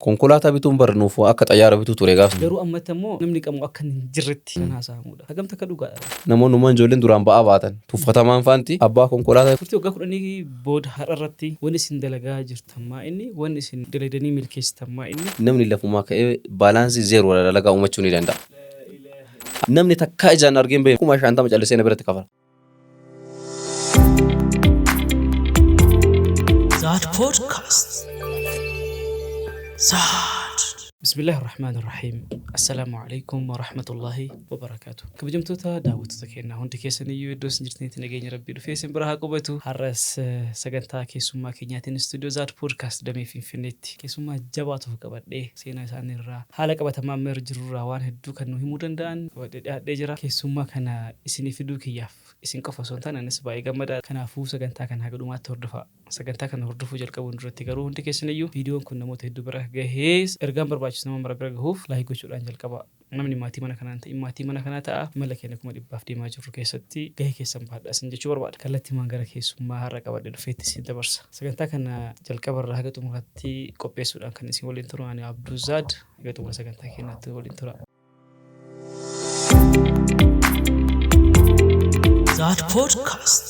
Konkolaataa bituun bar nuuf akka xayyaara bituu ture gaaf. Garuu ammatti ammoo namni qamu akka hin jirretti kan haasa'amudha. Hagam takka dhugaadha? Namoonnummaan ijoolleen duraan ba'aa baatan tuffatamaan faanti abbaa konkolaataa. Turtii waggaa 10 booda har'a irratti wanni isin dalagaa jirtan maa inni? Wanni isin dalaydanii milkeessitan maa inni? Namni lafumaa ka'ee baalaansii zeeroo dalagaa uumachuu ni danda'a. Namni takkaa ijaan argee hin beekne 50,000 callisee na biratti kafala. Zaad Podcast. Zaad. Bismillaahi Rahmaani Rahiim. Assalaamu alaikum wa rahmatullahi wa barakaatu. Kabajamtoota daawwattoota keenyaa, hundi keessan iyyuu iddoo isin jirtanitti nageenya Rabbii dhufee isin bira haa qubatu. Har'as sagantaa keessummaa keenyaatiin istuudiyoo Zaad Podcast damee Finfinneetti keessummaa jabaa tokko qabadhee, seenaa isaanii irraa, haala qabatamaa amma irra jirru irraa waan hedduu kan nu himuu danda'an qabadhee dhiyaadhee jira. Keessummaa kana isinii fiduu kiyyaaf isin qofa osoo hin taane anis baay'ee gammadaadha. Kanaafuu sagantaa kana haga dhumaatti hordofaa. Sagantaa kana hordofuu jalqabuun duratti garuu hundi keessaniyyuu viidiyoon kun namoota hedduu bira gahee ergaan barbaachisu nama mara bira gahuuf like gochuudhaan jalqabaa. Namni maatii mana kanaa hin ta'in maatii mana kanaa ta'aa. Imala keenya 100,000f deemaa jirru keessatti gahee keessan bahadhaa isin jechuu barbaada. Kallattiimaan gara keessummaa har'a qabadhee dhufeetti isin dabarsa. Sagantaa kana jalqabarraa haga xumuraatti qopheessuudhaan kan isin waliin turu ani Abduu Zaad, haga xumura sagantaa keenyaatti waliin tura. Zaad Podcast.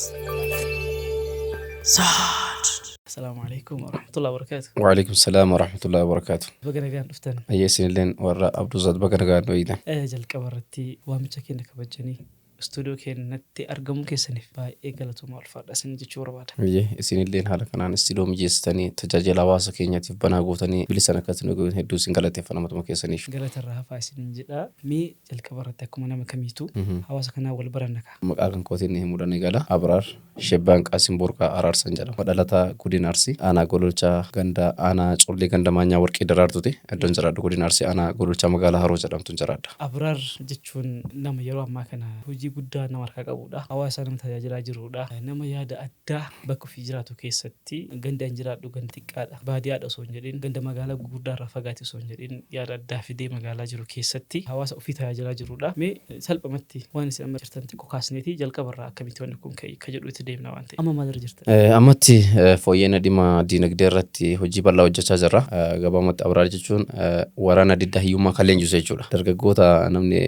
Zaad. Assalaamu alaikum warahmatullahi wabarakatuh. Waalaikum salaam warahmatullahi wabarakatuh. Baga nagaan dhuftan. Ayyee, isinilleen warra Abduzaad baga nagaan dhuftan. Jalqaba irratti waamicha keenya kabajanii istuudiyoo keenyatti argamuu keessaniif baay'ee galatoomaa, ulfaadha isin jechuu barbaada. Ayyee, isinilleen haala kanaan istuudiyoo mijeessitanii tajaajila hawaasa keenyaatiif banaa gootanii bilisan akkasitti nu gootan hedduu isin galateeffanna matuma keessaniif. Galata irraa hafaa isiniin jedha. Mee jalqaba irratti akkuma nama kamiituu hawaasa kanaa wal baranna kaa. Maqaa kan kootiin himuudhaan eegala. Abraar Shebbaan Qaasim Borqaa Araarsan jedhama. Dhalataa godina Arsii aanaa Gololchaa ganda aanaa Collee ganda Maanyaa Warqii Daraartuuti. Iddoon jiraadhu godina Arsii aanaa Gololchaa magaalaa Haroo jedhamtuun jiraadha. Abraar jechuun nama yeroo ammaa kana hojii guddaa nama harkaa qabudha. Hawaasa nama tajaajilaa jirudha. Nama yaada addaa bakka ofii jiraatu keessatti gandi an jiraadhu ganda xiqqaadha, baadiyyaadha osoo hin jedhin, ganda magaalaa gurguddaa irraa fagaate osoo hin jedhin, yaada addaa fidee magaalaa jiru keessatti hawaasa ofii tajaajilaa jirudha. Mee salphumatti waan isin amma jirtan xiqqoo kaasneeti jalqaba irraa akkamitti wanni kun ka'e ka jedhu itti deemna waan ta'eef. Amma maalirra jirtan? Ammatti fooyya'ina dhimma diinagdee irratti hojii bal'aa hojjechaa jirra. Gabaabumatti Abraar jechuun waraana diddaa hiyyummaa kan leenjisu jechuudha. Dargaggoota namni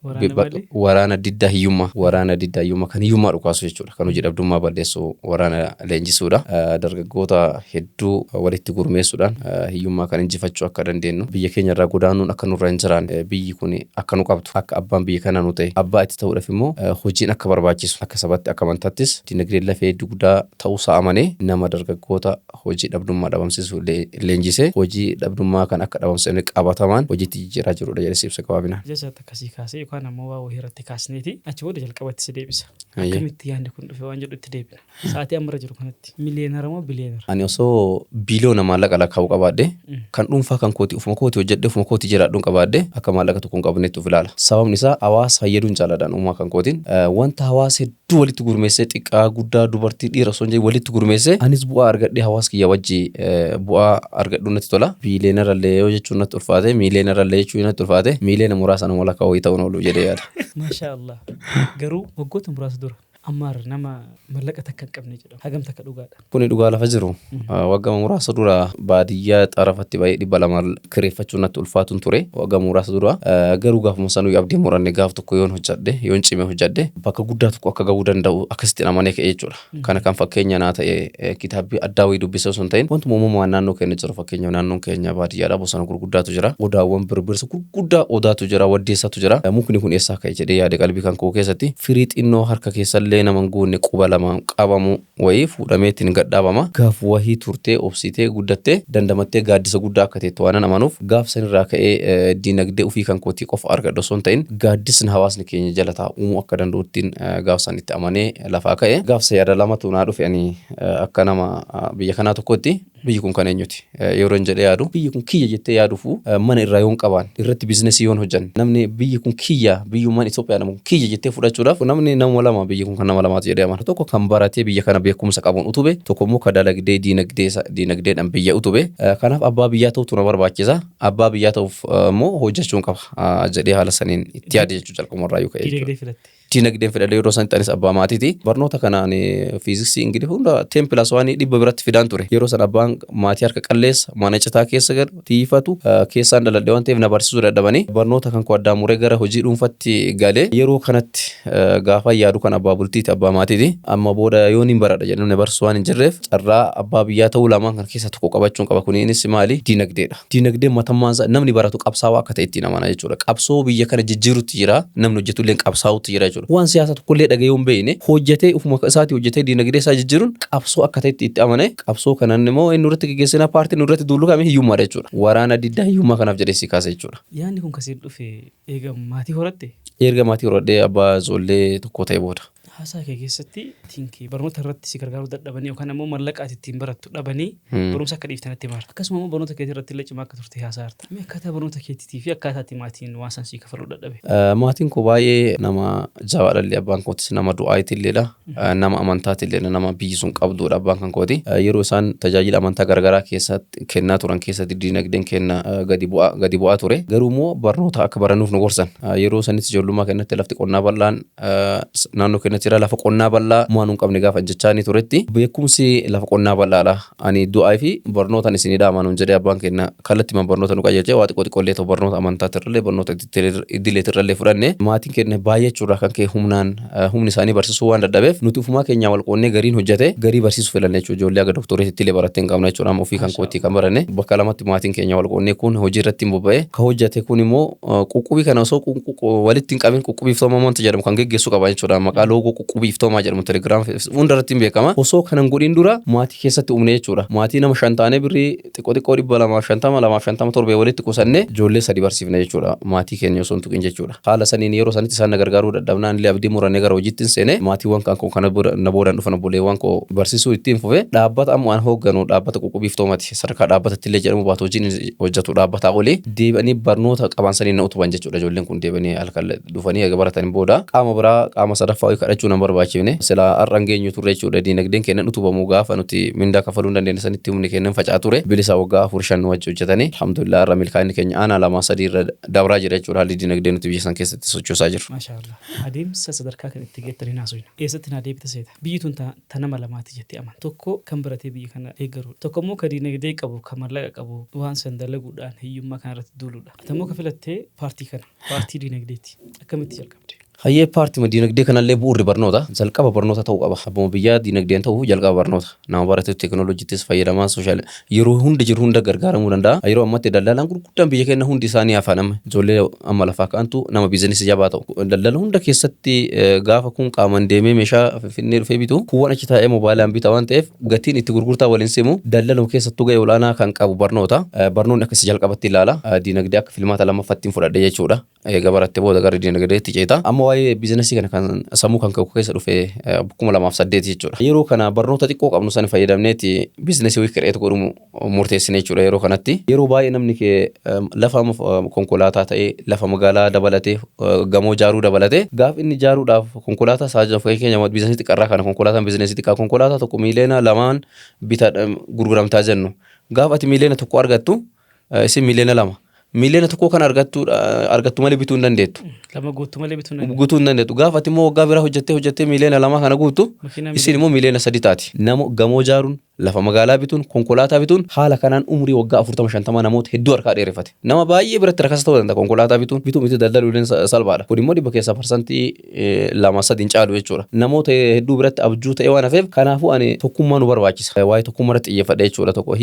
Waraana maali? Waraana diddaa hiyyummaa, waraana diddaa hiyyummaa kan hiyyummaa dhukaasu jechuudha. Kan hojii dhabdummaa balleessu waraana leenjisuudha. Dargaggoota hedduu walitti gurmeessuudhaan hiyyummaa kan injifachuu akka dandeenyu, biyya keenya irraa godaanuun akka nurra hin jiraanne, biyyi kun akka nu qabdu, akka abbaan biyya kanaa nu ta'e, abbaa itti ta'uudhaaf immoo hojiin akka barbaachisu, akka sabatti akka amantaattis dinagdeen lafee dugdaa ta'uusaa amanee nama dargaggoota hojii dhabdummaa dhabamsiisu leenjisee hojii dhabdummaa kan akka dhabamsiisanii qabatamaan hojiitti jijjiiraa jirudha jedhee si ibsa gabaabinaan. Jecha akkasii kaasee yookaan ammoo waa wayii irratti kaasneeti achi booda jalqabatti si deebisa. Akkamitti yaadni kun dhufe waan jedhu itti deebina. Sa'aatii amma irra jiru kanatti miliyeenara moo biliyeenara? Ani osoo biliyoona maallaqa lakkaa'u qabaadhe, kan dhuunfaa kan kooti ofuma kooti hojjedhe ofuma kooti jiraadhuun qabaadhe, akka maallaqa tokko hin qabnetti of ilaala. Sababni isaa hawaasa fayyaduun jaaladhaan uumaa kan kootiin wanta hawaasa hedduu walitti gurmeessee, xiqqaa guddaa dubartii dhiira osoo hin jedhin walitti gurmeessee, anis bu'aa argadhee hawaasa kiyya wajji bu'aa argadhuun natti tola. Biiliyeenara illee yoo jechuun natti ulfaate, miiliyoonara illee jechuun natti ulfaate, miiliyoona muraasa nama lakkaa'u wayii ta'uun oolu jedhee yaada. Maashaa Allah. Garuu waggoota muraasa dura Ammaar nama mallaqa takka hin qabne jedhama. Hagam takka dhugaadha? Kuni dhugaa lafa jiru. Waggaa muraasa dura baadiyyaa xarafatti baay'ee 200 kireeffachuun natti ulfaatuun ture. Waggaa muraasa dura garuu gaafuma sanuu abdii muranne, gaaf tokko yoon hojjadhe, yoon cime hojjadhe, bakka guddaa tokko akka gahuu danda'u akkasitti amanee ka'e jechuudha. Kana kan fakkeenya naa ta'e kitaabbii addaa wayii dubbisee osoo hin ta'in wantuma uumamaan naannoo keenya jiru. Fakkeenyaaf, naannoon keenya baadiyyaadha, bosona gurguddaatu jira. Odaawwan birbirsa gurguddaa odaatu jira, waddeessatu jira. Mukni kun eessaa ka'e jedhee yaade qalbii kan koo keessatti. Firii xinnoo harka keessallee nama hin guunne quba lamaan qabamu wayii fuudhamee ittiin gad dhaabama. Gaaf wahii turtee, obsitee, guddattee, dandamattee gaaddisa guddaa akka teettu waanan amanuuf gaaf sanirraa ka'ee diinagdee ufii kan kootii qofa argadhu osoo hin ta'in gaaddisni hawaasni keenya jala taa'u uumuu akka danda'uttiin gaaf san itti amanee lafaa ka'e. Gaaf san yaada lamatu naa dhufe. Ani akka nama biyya kanaa tokkootti biyyi kun kan eenyuti yeroon jedhee yaadu, biyyi kun kiyya jettee yaadufu mana irraa yoon qabaan irratti biizinasii yoon hojjanne, namni biyyi kun kiyya, biyyummaan Itoophiyaa nama kun kiyya jettee fudhachuudhaaf namni nama lama, biyyi kun kan nama lamaati jedhee amana. Tokko kan baratee biyya kana beekumsa qabuun utube, tokko immoo kan dalagdee diinagdee diinagdeedhaan biyya utube. Kanaaf abbaa biyyaa ta'utu na barbaachisa. Abbaa biyyaa ta'uuf immoo hojjechuun qaba jedhee haala saniin itti yaade jechuu jalqabumarraa yoo ka'e jechuudha. Diinagdee filatte. Diinagdeen fedhadhe yeroo sanitti anis abbaa maatiiti. Barnoota kanaan fiiziksii Ingiliffa hunda 10+1 dhibba biratti fidaan ture. Yeroo san abbaan maatii harka qalleessa mana citaa keessa galu tiifatu keessaan dhaladhe waan ta'eef na barsiisuu dadhabanii barnoota kan koo addaan muree gara hojii dhuunfatti galee yeroo kanatti gaafa yaadu kan abbaa bultiiti abbaa maatiiti. Amma booda yoon hin baradha jedhee namni barsiisu waan hin jirreef carraa abbaa biyyaa ta'uu lamaan kan keessaa tokko qabachuun qaba. Kunis maali? Diinagdeedha. Diinagdeen matammaan isaa namni baratu qabsaawaa akka ta'e ittiin amana jechuudha. Qabsoo biyya kana jijjiirutti jira. Namni hojjetu illee qabsaa'utti jira jechuudha. Waan siyaasa tokkollee dhaga'ee hin beekne hojjetee ufuma isaatii hojjetee diinagdee isaa jijjiiruun qabsoo akka ta'etti itti amane. Qabsoo kanan immoo inni irratti geggeessinaa paartiin irratti duullu kami hiyyummaadha jechuudha. Waraana diddaa hiyyummaa kanaaf jedhee si kaase jechuudha. Yaadni kun kasiin dhufe eega maatii horatte? Erga maatii horadhee abbaa ijoollee tokko ta'e booda. Haasaa kee keessatti tinkii barnoota irratti si gargaaruu dadhabanii yookaan ammoo mallaqa ati ittiin barattu dhabanii barumsa akka dhiiftan natti himaarta. Akkasuma immoo barnoota keetii irratti illee cimaa akka turte haasaa jirta. Mee akkaataa barnoota keetiitii fi akkaataa itti maatiin waan san sii kafaluu dadhabe? Maatiin koo baay'ee nama jabaadha illee abbaan kootis nama du'aayitillee nama amantaatillee nama biyyi sun qabdudha abbaan kan kooti. Yeroo isaan tajaajila amantaa garaagaraa keessatti kennaa turan keessatti diinagdeen kenna gadi bu'aa ture. Garuu immoo barnoota akka barannuuf nu gorsan. Yeroo sanitti ijoollummaa kennatti lafti qonnaa bal'aan naannoo keenyatti jira. Lafa qonnaa bal'aa waan hin qabne gaafa jechaa ni turetti beekumsi lafa qonnaa bal'aadha. Ani du'aa fi barnootaan isinii dhaamaa nuun jedhee abbaan keenya kallattiimaan barnoota nu qajeelchee waa xiqqoo xiqqoollee ta'u barnoota amantaatirrallee barnoota idileetirrallee fudhanne maatiin keenya baay'achuurraa kan ka'e humnaan humni isaanii barsiisuu waan dadhabeef nuti ofumaa keenyaa wal qoonnee gariin hojjete garii barsiisuu filanne jechuudha. Ijoollee aga doktoreetitti illee barattee hin qabna jechuudha. Amma ofii kan kootii kan baranne bakka lamatti maatiin keenya wal qoonnee kun hojii irratti hin bobba'e ka hojjete kun immoo quqqubii kana osoo walitti hin qabin quqqubii iftoomaa wanta jedhamu kan geggeessuu qaba jechuudha. Maqaa loogoo quqqubii iftoomaa jedhamu Telegram hunda irratti hin beekama. Osoo kana hin godhin dura maatii keessatti uumne jechuudha. Maatii nama shan taanee birrii xiqqoo xiqqoo 250 250 torbee walitti qusannee ijoollee sadi barsiifne jechuudha. Maatii keenya osoo hin tuqin jechuudha. Haala saniin yeroo sanitti isaan na gargaaruu dadhabnaan illee abdii murannee gara hojiitti hin seene. Maatiiwwan kan koo kana na boodaan dhufan obboleewwan koo barsiisuu ittiin fufe. Dhaabbata amma an hoogganu dhaabbata quqqubii iftoomati. Sadarkaa dhaabbatatti illee jedhamu baatu hojiin hojjetu dhaabbataa olii deebi'anii barnoota qaban saniin na utuban jechuudha. Ijoolleen kun deebi'anii halkan dhufanii eega baratanii booda qaama biraa qaama sadaffaa wayii kadhachuu nan barbaachifne. Silaa har'a hin geenyu turre jechuudha. Diinagdeen keenya utubamu gaafa nuti mindaa kafaluu hin dandeenye sanitti humni keenya faca'aa ture. Bilisa waggaa 4 5 nu wajji hojjetanii alhamdulillah har'a milkaa'inni keenya aanaa lamaa sadii irra dabraa jira jechuudha. Haalli diinagdee nuti biyya san keessatti sochoosaa jirru. Maashaa Allah. Adeemsa sadarkaa kan itti geettan hin haasofna. Eessatti naa deebita seeta? Biyyi tun ta ta nama lamaati jettee amanta. Tokko kan baratee biyya kana deeggaruudha. Tokko immoo ka diinagdee qabu, ka mallaqa qabu waan san dalaguudhaan hiyyummaa kana irratti duuluudha. Ati ammoo ka filatte paartii kana, paartii diinagdeeti. Akkamitti jalqabde? Hayyee paartima diinagdee kanallee bu'uurri barnoota. Jalqaba barnoota ta'uu qaba. Abbuma biyyaa diinagdeen ta'uuf jalqaba barnoota. Nama baratetu teekinooloojiittis fayyadamaa sooshaal yeroo hunda jiru hunda gargaaramuu danda'a. Yeroo ammatti daldalaan gurguddaan biyya keenya hundi isaanii hafan amma ijoollee amma lafaa ka'antu nama biizinasii jabaa ta'u. Daldala hunda keessatti gaafa kun qaaman deemee meeshaa Finfinnee dhufee bitu kuuwwan achi taa'ee moobaayilaan bita waan ta'eef gatiin itti gurgurtaa waliin simu daldaluma keessattuu ga'ee olaanaa kan qabu barnoota. Barnoonni akka isa jalqabatti ilaala. Diinagdee akka filmaata lammaffaatti fudhadhe jechuudha. Eega baratte booda gara diinagdeetti ceeta. Amma waa'ee biizinasii kana kan sammuu kan keessa dhufe 2008 jechuudha. Yeroo kana barnoota xiqqoo qabnu sana fayyadamneeti biizinasii wayii create godhu murteessine jechuudha yeroo kanatti. Yeroo baay'ee namni kee lafa konkolaataa ta'ee lafa magaalaa dabalatee gamoo ijaaruu dabalatee gaaf inni ijaaruudhaaf konkolaataa isaa jiru fakkeenya biizinasii xiqqaarraa kana konkolaataan biizinasii xiqqaa konkolaataa tokko miiliyoona 2n bita gurguramtaa jennu. Gaaf ati miiliyoona 1 argattu isin miiliyoona 2. Miiliyoona 1 kan argattu malee bituu hin dandeettu. Lama guutuu malee bituu hin dandeettu. Guutuu hin dandeettu. Gaafa ati immoo waggaa biraa hojjettee hojjettee miiliyoona 2 kana guutu isin immoo miiliyoona 3 taati. Nama gamoo ijaaruun, lafa magaalaa bituun, konkolaataa bituun haala kanaan umurii waggaa 40 50 namoota hedduu harkaa dheereffate. Nama baay'ee biratti rakasa ta'uu danda'a konkolaataa bituun bituu miti daldaluu illee salphaadha. Kun immoo dhibba keessaa parsantii 2 3 hin caalu jechuudha. Namoota hedduu biratti abjuu ta'ee waan hafeef kanaafuu ani tokkummaa nu barbaachisa. Waa'ee tokkummaa irratti xiyyeeffadhe jechuudha. Tokko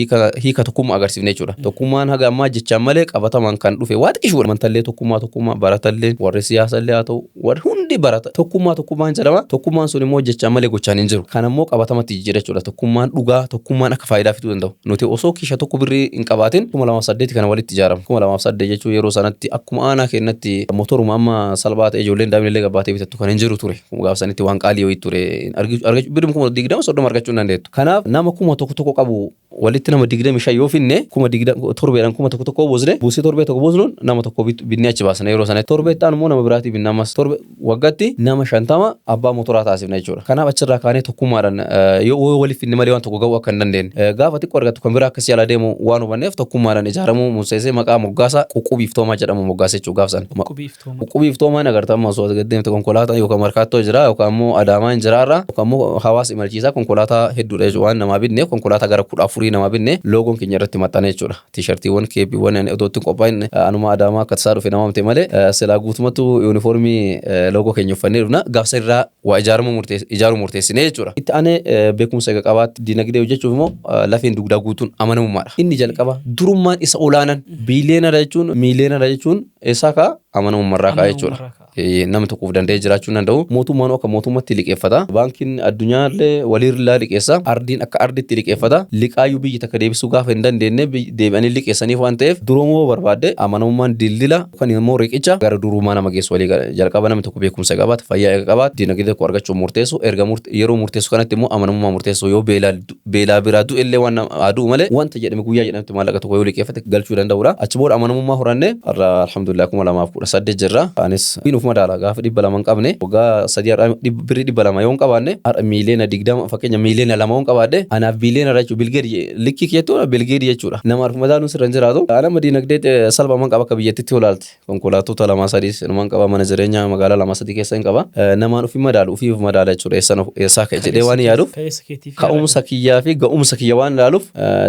hiika tokkummaa agarsiifne jechuudha. Tokkummaan haga ammaa jechaan malee qabatamaan kan dhufe waa xiqqishuudha. Amantallee tokkummaa tokkummaa baratallee warri siyaasallee haa ta'u warri hundi barata tokkummaa tokkummaan jedhama. Tokkummaan sun immoo jechaan malee gochaan hin jiru. Kan ammoo qabatamatti jijjiira jechuudha. Tokkummaan dhugaa tokkummaan akka faayidaa fiduu danda'u. Nuti osoo kiisha tokko birrii hin qabaatin 2008 kana walitti ijaarame. 2008 jechuun yeroo sanatti akkuma aanaa keenyatti motoruma amma salphaa ta'e ijoolleen daa'imni illee gabbaatee bitattu kan hin jiru ture. Gaaf sanitti waan qaalii wayii ture. Argachuu birrii 20,000 30 argachuu hin dandeettu. Kanaaf nama 1,000 qabu walitti nama 25 yoo finne 20,000 torbeedhaan 1,000 buusne buusii torbee tokko buusnuun nama tokko binnee achi baasna yeroo sanatti. Torbee itti aanu immoo nama biraatii binna ammas torbe waggaatti nama 50 abbaa motoraa taasifna jechuudha. Kanaaf achirraa kaanee tokkummaadhaan yoo waliif finne malee waan tokko ga'uu ta'uu akka hin dandeenye gaafa xiqqoo argattu kan biraa akkasii ala deemu waan hubanneef tokkummaadhaan ijaaramuu murteessee maqaa moggaasa Quqqubii Iftoomaa jedhamu moggaase jechuudha gaaf san. Quqqubii Iftoomaa. Quqqubii Iftoomaan agarta amma osoo gad deemte konkolaataa yookaan Markaattoo jira yookaan immoo Adaamaa hin jiraarra yookaan immoo hawaasa imalchiisaa konkolaataa hedduudha jechuudha waan namaa binne konkolaataa gara 14 namaa binne loogoon keenya irratti maxxane jechuudha. Tiishartiiwwan keeppiiwwan otoo itti hin qophaa'in anuma Adaamaa akka tasaa dhufe nama amte malee silaa guutumatu yuunifoormii loogoo keenya uffannee dhufna gaaf san irraa waa ijaaramuu ijaaruu murteessine jechuudha. Itti aanee beekumsa eega qabaatti dinagdee hojjechuuf immoo lafeen dugdaa guutuun amanamummaadha. Inni jalqaba durummaan isa olaanan biiliyeenara jechuun miiliyeenara jechuun eessaa ka'a? Amanamummarraa ka'a jechuudha. Amanamummarraa ka'a. Namni tokko of danda'ee jiraachuu hin danda'u. Mootummaan akka mootummatti liqeeffata. Baankiin addunyaallee waliirraa liqeessa. Ardiin akka arditti liqeeffata. Liqaayyuu biyyi takka deebisuu gaafa hin dandeenye deebi'anii liqeessaniif waan ta'eef duroomuu barbaadde amanamummaan dildila yookaan immoo riqicha gara durummaa nama geessu walii jalqaba namni tokko beekumsa qabaate fayyaa eega qabaate dinagdee tokko argachuuf murteessu erga yeroo murteessu kanatti immoo amanamummaa murteessu yoo beelaa biraa du'e illee waan haa du'u malee wanta jedhame guyyaa jedhametti maallaqa tokko yoo liqeeffate galchuu danda'udha. Achi booda amanamummaa horanne har'a alhamdulillah 2018 jirra. Anis nuuf madaala gaafa 200 hin qabne waggaa sadii har'a birrii 200 yoo hin qabaanne har'a miiliyoona 20 fakkeenya miiliyoona 2 yoo hin qabaadhe anaaf biiliyoona jechuudha bilgeedi likkii jechuudha bilgeedi jechuudha. Nama harka madaaluun sirra hin jiraatu. Nama dinagdee salphaman qaba akka biyyattitti olaalte. Konkolaattota lama sadiis inuman qaba mana jireenyaa magaalaa lama sadii keessa hin qaba. Namaan ofii madaalu ofiif madaala jechuudha eessan eessaa ka'e jedhee waan yaaduuf Ka'eessa keetii fi ka'umsa kiyyaa fi ga'umsa kiyya waan ilaaluuf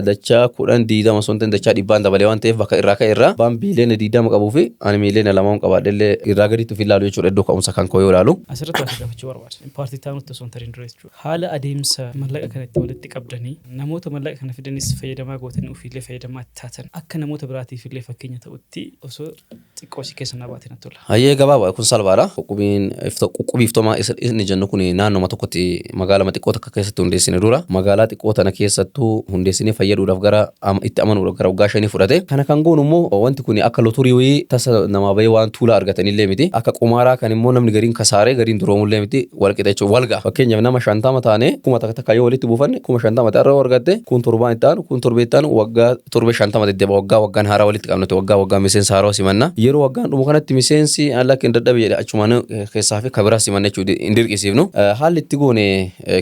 dachaa 10 20 osoo hin ta'in dachaa dhibbaan dabalee waan ta'eef bakka irraa ka'e irraa abbaan biiliyoona 20 qabuu fi ani miiliyoona 2 hin qabaadhe illee irraa gaditti of ilaalu jechuudha iddoo ka'umsa kan koo yoo ilaalu. Asirratti waan si gaafachuu barbaada. Paartii taanutti osoo hin tarin dura jechuudha. Haala adeemsa mallaqa kana itti walitti qabdanii namoota mallaqa kana fidanis fayyadamaa gootanii ofiillee fayyadamaa itti taatan akka namoota biraatiif illee fakkeenya ta'utti osoo xiqqoo si keessa naa baate natti tola. Hayyee gabaabaa kun salphaadha. Quqqubiin quqqubii iftoomaa inni jennu kun naannoma tokkotti magaalama xiqqoo takka keessatti hundeessine dura magaalaa xiqqoo tana keessattuu hundeessinee fayyaduudhaaf gara itti amanuudhaaf gara waggaa 5 fudhate. Kana kan goonu immoo wanti kun akka lotorii wayii tasa namaa bahee waan tuulaa argatanillee miti. Akka qumaaraa kan immoo namni gariin kasaaree gariin duroomullee miti wal qixa jechuudha wal ga'a. Fakkeenyaaf nama 50 taane kuma takka takka yoo walitti buufanne 50,000 ta'e irra argatte kun torbaan itti aanu kun torbee itti aanu waggaa torbee 50 deddeebi'a waggaa waggaan haaraa walitti qabnatu waggaa waggaan miseensa haaraa simanna. Yeroo waggaan dhumu kanatti miseensi lakki hin dadhabe jedhe achumaan keessaa fi kabiraa simanna jechuudha hin dirqisiifnu. Haalli itti goone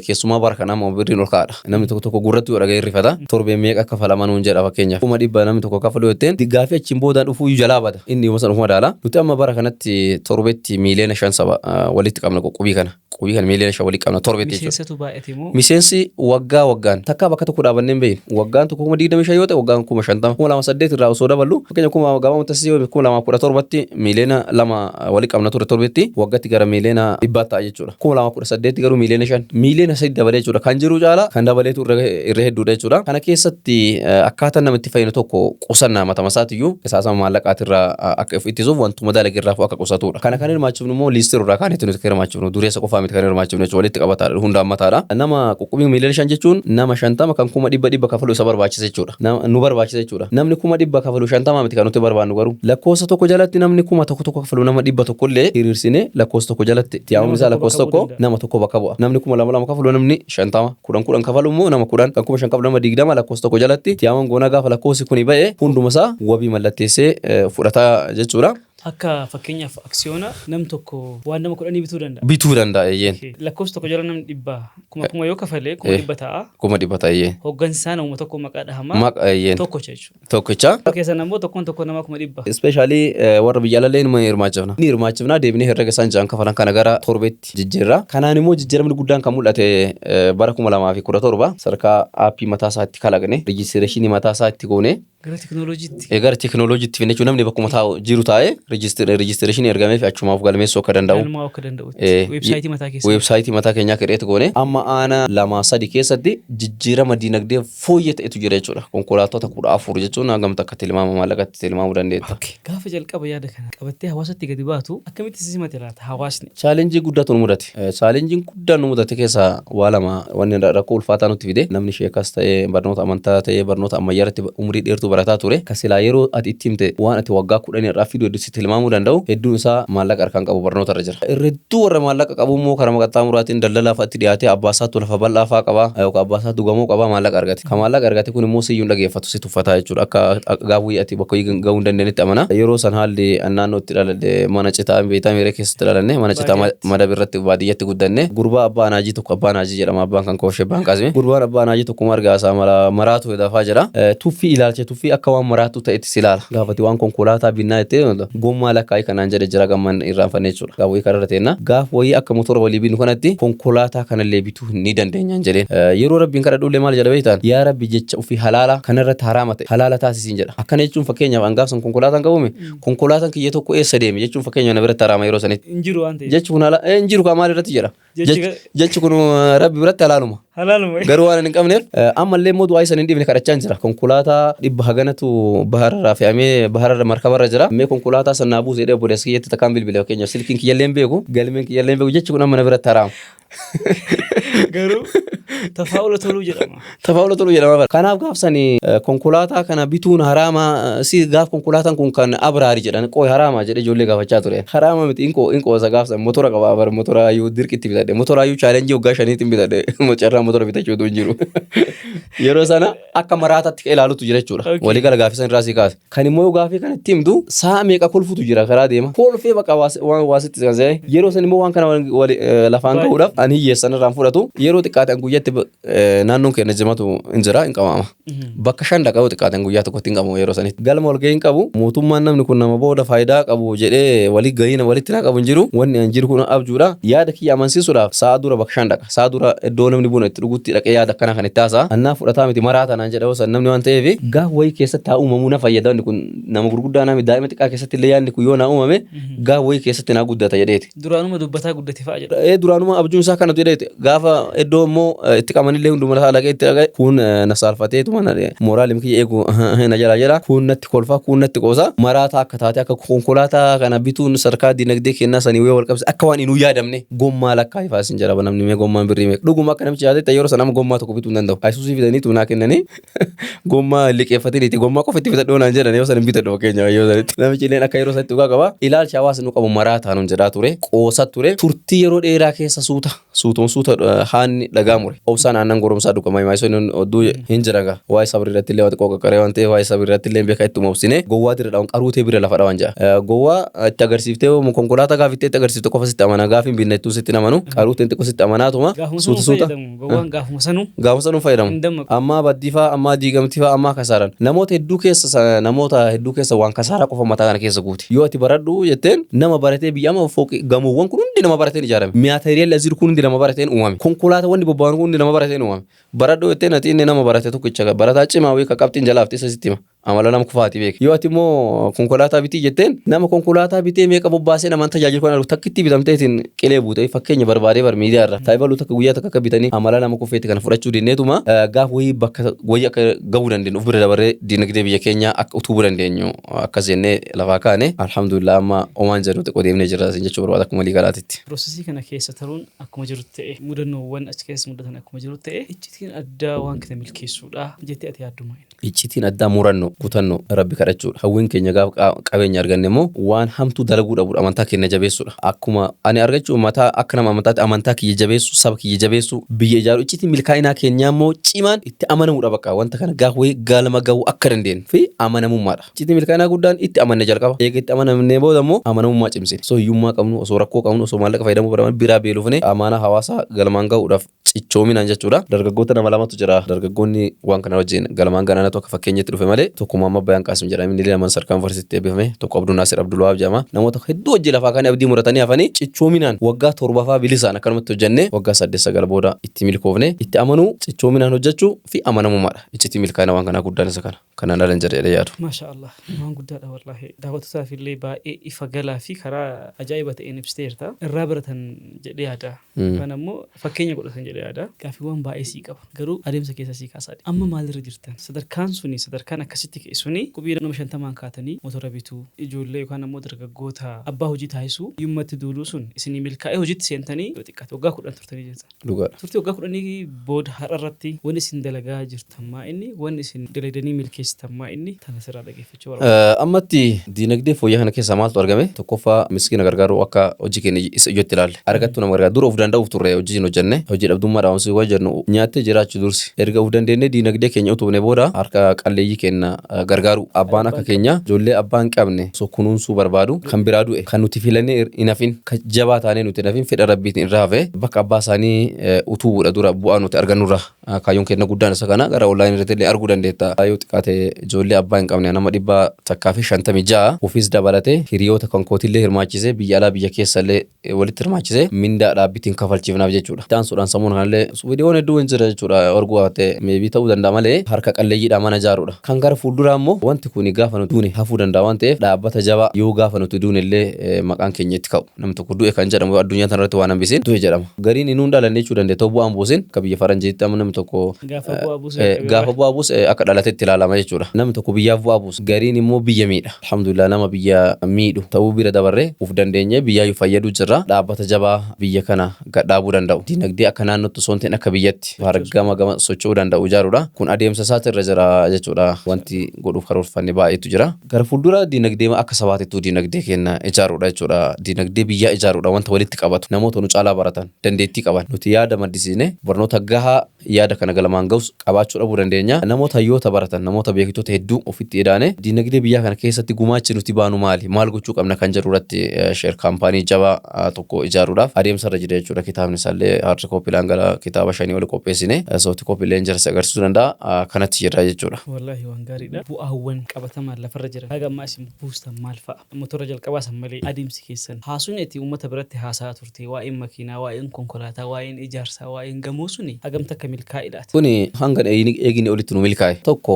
keessumaa bara kana amma birriin ol ka'aadha. Namni tokko tokko gurratti yoo dhaga'e rifata. Torbee meeqa kafalama nuun jedha fakkeenyaaf. 100,000 namni tokko kafalu jetteen gaafii achiin boodaan dhufuu iyyuu jalaa bada. Inni yooma sana ufuma daala. Nuti amma bara kanatti torbetti miiliyoona 5 saba walitti qabna qubii kana. Qubii kana miiliyoona 5 walitti qabna torbetti jechuudha. Miseensatu baay'ate moo? Miseensi waggaa waggaan takkaa bakka tokko dhaabannee hin beeknu. Waggaan tokko 25,000 yoo ta'e waggaan 50,000 2008 irraa osoo daballu fakkeenya kuma gabaabumatti asii yoo 2017tti miiliyoona 2 walitti qabna ture torbetti waggatti gara miiliyoona 100 ta'a jechuudha. 2018 garuu miiliyoona 5 miiliyoona 3 dabalee jechuudha. Kan jiru caala kan dabaleetu irra hedduudha jechuudha. Kana keessatti akkaataan namatti fayyadu tokko qusannaa matama isaatiyyuu qisaasama maallaqaatirraa akka of ittisuuf wantuma dalage irraa akka qusatudha. Kana kan hirmaachifnu immoo liistii irraa kaanetti nuti kan hirmaachifnu dureessa qofaa miti kan hirmaachifnu jechuudha walitti qabataadha hunda hammataadha. Nama quqqubii miiliyoona 5 jechuun nama 50 kan 100,000 kafalu isa barbaachisa jechuudha. Nu barbaachisa jechuudha. Namni 100,000 kafalu 50 miti kan nuti barbaannu garuu lakkoofsa tokko jalatti namni 1,000 kafalu nama 100 illee hiriirsinee lakkoofsa tokko jalatti itti yaamamni isaa lakkoofsa tokko nama tokko bakka bu'a. Namni 2,000 kafalu namni 50 10 10 kafalu immoo nama 10 kan 5,000 kafalu nama 20 lakkoofsa tokko jalatti itti yaamamu goonaa gaafa lakkoofsi kuni ba'e hunduma isaa wabii mallatteessee fudhata jechuudha. Akka fakkeenyaaf aksiyoona nam tokko waan nama 10 bituu danda'a. Bituu danda'a eeyyeen. Lakkoofsa tokko jala namni 100 1,000 yoo kafale 100,000 ta'a. 100,000 ta'a eeyyeen. Hooggansaa namuma tokko maqaa dhahama. Maqa eeyyeen. Tokkocha jechuudha. Tokkicha. Keessan ammoo tokkoon tokko namaa 100,000. Ispeeshaalii warra biyya alallee ni hirmaachifna. Ni hirmaachifna deebinee herrega isaan ja'an kafalan kana gara torbeetti jijjiirra. Kanaan immoo jijjiiramni guddaan kan mul'ate bara 2017 sadarkaa aappii mataa isaa itti kalaqne rijistireeshinii mataa isaa itti goone. Gara teknooloojiitti. Gara teknooloojiitti finne jechuun namni bakkuma taa'u jiru taa'ee rijistireeshinii ergamee fi achumaaf galmeessuu akka danda'u. Galmaa'uu akka danda'utti. Weebsaayitii mataa keessaa. Weebsaayitii mataa keenyaa kireet goone amma aanaa 2 3 keessatti jijjiirama diinagdee fooyyee ta'etu jira jechuudha. Konkolaattota 14 jechuun hangam takka tilmaama maallaqatti tilmaamuu dandeetta. Gaafa jalqaba yaada kana qabattee hawaasatti gadi baatu akkamitti si simate laata hawaasni? Chaalenjii guddaatu nu mudate. Chaalenjiin guddaan nu mudate keessaa waa lama wanni rakkoo ulfaataa nutti fide namni sheekas ta'ee barnoota amantaa ta'ee barnoota ammayyaa irratti umurii dheertuu barataa ture. Ka silaa yeroo ati itti himte waan ati waggaa 10 irraa fiduu hedduu si tilmaamuu danda'u hedduun isaa maallaqa harkaan qabu barnoota irra jira. Irra hedduu warra maallaqa qabu immoo karaa qaxxaamuraatiin daldalaa fa'aatti dhiyaatee abbaa isaattu lafa bal'aa fa'aa qaba yookaan abbaa isaattu gamoo qaba maallaqa argate. Ka maallaqa argate kun immoo siyyuu hin dhageeffatu si tuffataa jechuudha. Akka gaafa wayii ati bakka wayii gahuu hin dandeenyetti amana. Yeroo san haalli an naannoo itti dhaladhe mana citaa hin beektaa miiree keessatti dhalanne mana citaa Baadiyyaatti. Madab irratti baadiyyatti guddanne. Gurbaa abbaa anaajii tokko abbaa anaajii jedhama abbaan kan koo Shebbaan Qaasime. Gurbaan abbaa anaajii tokko marga isaa mara maraatu dafaa jedha. Tuffii ilaalcha tuffii akka waan maraattuu ta'etti si ilaala. Gaafati waan konkolaataa binnaa jettee gommaa lakkaa'ii kanaan jedhe jira gamman irraanfanne jechuudha. Gaaf wayii kararra teenna. Gaaf wayii akka motora walii binnu kanatti konkolaataa kanallee bituu ni dandeenyaan jedheen. Yeroo Rabbiin kadhadhullee maal jedha beektaan? Yaa Rabbi jecha ofii halaala kanarratti haraama ta'e halaala taasisiin jedha. Akkana jechuun fakkeenyaaf an gaaf san konkolaataan qabume konkolaataan kiyya tokko eessa deeme jechuun fakkeenya na biratti haraama yeroo sanitti. Hin jiru waan ta'eef. Jechi kun hin jiru kaa maal irratti jedha. Jechi kun Rabbi biratti halaaluma. Halaaluma. Garuu waan hin qabneef ammallee immoo du'aa isan hin dhiifne kadhachaa jira. Konkolaataa dhibba haganatu bahararraa fe'amee bahararra markabarra jira. Mee konkolaataa san naa buuse jedhee obboleessa kiyyatti takkaan bilbile fakkeenyaaf silkiin kiyyallee hin beeku galmeen kiyyallee hin beeku jechi kun amma na biratti haraama. Garuu tafaa'ula toluu jedhama. Tafaa'ula toluu jedhama bara. Kanaaf gaaf sani konkolaataa kana bituun haraama si gaaf konkolaataan kun kan abraari jedhan qooy haraama jedhee ijoollee gaafachaa ture. Haraama miti in qoosa gaaf san motora qaba bara motora iyyuu dirqitti bitadhe motora iyyuu chaalenjii waggaa shaniitiin bitadhe carraa motora bitachuutu hin jiru. Yeroo sana akka maraataatti ka ilaalutu jira jechuudha. Okay. Walii gala gaafii san irraa sii kaase. Kan immoo yoo gaafii kana itti himtu sa'a meeqa kolfutu jira karaa deema. Kolfee bakka waan waasitti kan se'e. Yeroo san immoo waan kana lafaan Baay'ee. gahuudhaaf ani hiyyeessan irraan fudhatu. Yeroo xiqqaate an guyyatti naannoon keenya jimatu hin jira hin qabama. Bakka shan dhaqa yoo xiqqaate an guyyaa tokkotti hin qabamu yeroo sanitti. Galma walgahii hin qabu. Mootummaan namni kun nama booda faayidaa qabu jedhee walii gahii walitti na qabu hin jiru. Wanni an jiru kun abjuudha. Yaada kiyya amansiisuudhaaf sa'a dura bakka shan dhaqa. Sa'a dura iddoo namni buna itti dhugutti dhaqee yaada akkanaa kan itti haasa'a. Annaa fudhataa miti maraataa naan jedha yoo namni waan ta'eef gaaf wayii keessatti haa uumamuu na fayyada wanni kun nama gurguddaa naa miti daa'ima xiqqaa keessatti illee yaadni kun yoo naa uumame gaaf wayii keessatti naa guddata jedheeti. Duraanuma dubbataa guddate fa'a jedha. Ee duraanuma abjuun isaa kanatu jedheeti. Gaafa iddoo immoo itti qamanillee hunduma isaa dhaqee itti dhaqee kun na saalfateetuma mooraalim kiyya eegu na jalaa jedha kun natti kolfa kun natti qoosa maraataa akka taate akka konkolaataa kana bituun sadarkaa dinagdee kennaa sanii wayii wal qabsiise akka waan inuu yaadamne Gommaa lakkaa'ii fa'aa sin jedhama namni mee gommaan birrii meeqa. Dhuguma akka namichi yaadetti yeroo sana amma gommaa tokko bituu hin danda'u. Ayisuusii fidanii naa kennanii gommaa hin liqeeffatiniiti gommaa qofa itti bitadhoo naan jedhan yoo sana hin bitadhu fakkeenya yoo sanitti. Namichi illeen akka yeroo sanitti dhugaa qaba. Ilaalcha hawaasni nu qabu maraataa nuun jedhaa ture. Qoosa ture. Turtii yeroo dheeraa keessa suuta suutuma suuta haanni dhagaa mure. Obsaan aannan goromsaa dhuga maayimaayisoon odduu hin jira gaa. Waa'ee sabrii irratti illee waa xiqqoo qaqqaree waan ta'eef waa'ee sabrii irratti illee beekaa ittuma obsine gowwaa dirra dhawan qaruutee bira lafa dhawan jedha. Gowwaa itti agarsiiftee konkolaataa gaafittee itti agarsiifte qofa sitti amana gaafi hin binne ittuu sitti hin amanu qaruuteen xiqqoo sitti amanaatuma Gaafuma suuta sanuu suuta fayyadamu. Gowwaan gaafuma sanuu gaafuma sanuu fayyadamu. hin dammaqu. Ammaa baddii faa ammaa diigamtii faa ammaa kasaaran namoota hedduu keessa namoota hedduu keessa waan kasaaraa qofa mataa kana keessa guute. Yoo ati baradhu jetteen nama baratee biyya amma fooqi gamoowwan kun hundi nama barateen ijaarame. Maateeriyaalli as jiru kun hundi nama barateen uumame. Konkolaataawwan bobba'an kun hundi nama barateen uumame. Baradhu jetteen ati inni nama barate tokkicha barataa cimaa wayii ka qabxiin jalaa hafte isa sitti hima. Amala nama kufaati beeki. Yoo ati immoo konkolaataa bitii jetteen nama konkolaataa bitee meeqa bobbaasee namaan tajaajilu kan argu takkitti bitamteetiin qilee buute fakkeenya barbaadee bar miidiyaa irra. Taayibaluu takka guyyaa takka akka bitanii amala nama kufeetti kana fudhachuu dinneetuma gaaf wayii bakka wayii akka gahuu dandeenyu of bira dabarree dinagdee biyya keenyaa akka utubuu dandeenyu akkas jennee lafaa kaane alhamdulillah amma omaan jedhu xiqqoo deemnee jirra isin jechuu barbaada akkuma liigalaatitti. Piroosesii kana keessa taruun akkuma jirutti ta'e mudannoowwan achi keessa mudatan akkuma jirutti ta'e iccitiin addaa waan kana milkeessuudha jettee ati yaaddu maali? Iccitiin addaa murannoo, kutannoo, Rabbi kadhachuudha. Hawwiin keenya gaafa qabeenya arganne immoo waan hamtuu dalaguu dhabuudha. Amantaa keenya jabeessuudha. Akkuma ani argachuu mataa akka nama amantaatti amantaa kiyya jabeessuu, saba kiyya jabeessuu, biyya ijaaruu. Iccitiin milkaa'inaa keenyaa immoo cimaan itti amanamuudha bakka wanta kana gaafa wayii galma gahuu akka dandeenyu fi amanamummaadha. Iccitiin milkaa'inaa guddaan itti amanne jalqaba. Eega itti amanamnee booda immoo amanamummaa cimsine. Osoo hiyyummaa qabnu, osoo rakkoo qabnu, osoo maallaqa fayyadamuu barbaanne biraa beelofne amaanaa hawaasaa galmaan gahuudhaaf cichoominaan jechuudha. Dargaggoota nama lamatu jira. Dargaggoonni waan kana wajjin galmaan ga'an anatu akka fakkeenyatti dhufe malee tokko Muhammad Bayaan Qaasim jedhama. Inni illee nama Sarkaa Yuunivarsiitiitti eebbifame. Tokko Abduu Naasir Abdulwahaab jedhama. Namoota hedduu wajjin lafaa ka'anii abdii muratanii hafanii cichoominaan waggaa torbafaa bilisaan akkanumatti hojjennee waggaa saddeet sagal booda itti milkoofne. Itti amanuu, cichoominaan hojjechuu fi amanamummaadha. Iccitii milkaa'ina waan kanaa guddaan isa kana. Kanaan ala hin jedhe jedhee yaadu. Maashaa Allah waan guddaadha wallaahi daawwattootaaf illee baay'ee ifa galaa fi karaa ajaa'iba ta'een ibsiteerta. Irraa baratan jedhee yaada. Yookaan ammoo fakkeenya godhatan jedhee yaada. Gaaffiiwwan baay'ee sii qaba. Garuu adeemsa keessa sii kaasaa deema. Amma maalirra jirtan? Sadarkaan suni sadarkaan akkasitti Adeemsitti ka'e suni qubii nama 50n kaatanii motora bituu, ijoollee yookaan ammoo dargaggoota abbaa hojii taasisuu, hiyyummatti duuluu sun isinii milkaa'ee hojiitti seentanii yoo xiqqaate waggaa 10 turtanii jirtan. Dhugaadha. Turtii waggaa kudhanii booda har'a irratti wanni isin dalagaa jirtan maa inni? Wanni isin dalaydanii milkeessitan maa inni? Tana sirraa dhageeffachuu barbaada. Ammatti diinagdee fooyya'aa kana keessaa maaltu argame? Tokkoffaa miskiina gargaaruu akka hojii keenya isa ijootti ilaalle. Argattuu nama gargaara. Dura of danda'uuf turre hojii hin hojjenne. Hojii dhabdummaa dhaabamsiisuu waan jennu nyaattee jiraachuu dursi. Erga of dandeennee diinagdee keenya utubne booda harka qalleeyyii keenya gargaaruu. Abbaan akka keenya ijoollee abbaa hin qabne osoo kunuunsuu barbaadu kan biraa du'e kan nuti filannee hin hafin kan jabaa taanee nuti hin hafin fedha Rabbiitiin irraa hafe bakka abbaa isaanii utubuudha dura bu'aa nuti argannurra. Kaayyoon keenya guddaan isa kana gara online irratti illee arguu dandeetta. Yoo xiqqaate ijoollee abbaa hin qabne nama 156 ofiis dabalatee hiriyoota kan kootillee hirmaachisee biyya alaa biyya keessa illee walitti hirmaachisee mindaa dhaabbitiin kafalchiifnaaf jechuudha. Itti aansuudhaan sammuun kanallee viidiyoon hedduu hin jira jechuudha. Arguu baatte maybe ta'uu danda'a malee harka qalleeyyiidhaan mana ijaaruudha. Kan gara fuulduraa immoo wanti kuni gaafa nuti duune hafuu danda'a waan ta'eef dhaabbata jabaa yoo gaafa nuti duune illee maqaan keenya itti ka'u. Namni tokko du'e kan jedhamu yoo addunyaa tana irratti waan hambisin du'e jedhama. Gariin inuu hin dhalanne jechuu dandeetta yoo bu'aa hin buusin akka biyya faranjiitti amma namni tokko Gaafa bu'aa buusu jalqabe gaafa bara. bu'aa buuse akka dhalatetti ilaalama jechuudha. Namni tokko biyyaaf bu'aa buusa. Gariin immoo biyya miidha. Alhamdulillah nama biyya miidhu ta'uu bira dabarree uf dandeenyee biyyaayyu fayyaduu jirra. Dhaabbata jabaa biyya kana gad dhaabuu danda'u. Dinagdee akka naannootti osoo hin ta'in akka biyyatti gama gama socho'uu danda'u ijaaruudha. Kun adeemsa isaati irra jira jechuudha. Wanti godhuuf karoorfanne baay'eetu jira. Gara fuuldura dinagdee akka sabaatittuu dinagdee keenya ijaaruudha jechuudha. Dinagdee biyyaa ijaaruudha wanta walitti qabatu. Namoota nu caalaa baratan, dandeettii qaban. Nuti yaada maddisiisnee barnoota gahaa yaada kana galmaan gahus qabaachuu dhabuu dandeenya. Namoota hayyoota baratan, namoota beektoota hedduu ofitti idaane dinagdee biyyaa kana keessatti gumaachi nuti baanu maali? Maal gochuu qabna kan jedhu irratti share company jabaa tokko ijaaruudhaaf adeemsa irra jira jechuudha. Kitaabni isaallee hard copy dhaan gara kitaaba shanii oli qopheessine soft copy illee jira si agarsiisuu danda'a. Kanatti jira jechuudha. Wallaahi waan gaariidha. Bu'aawwan qabatamaan lafarra jiran haga ammaa isin buustan maal fa'a? Motora jalqabaa san malee adeemsi keessan haasofni ati uummata biratti haasa'aa turte waa'een makiinaa, waa'een konkolaataa, waa'een ijaarsaa, waa'een gamoo suni hagam takka milkaa'e laata? Kuni hanga eegne olitti nu milkaa'e. Tokko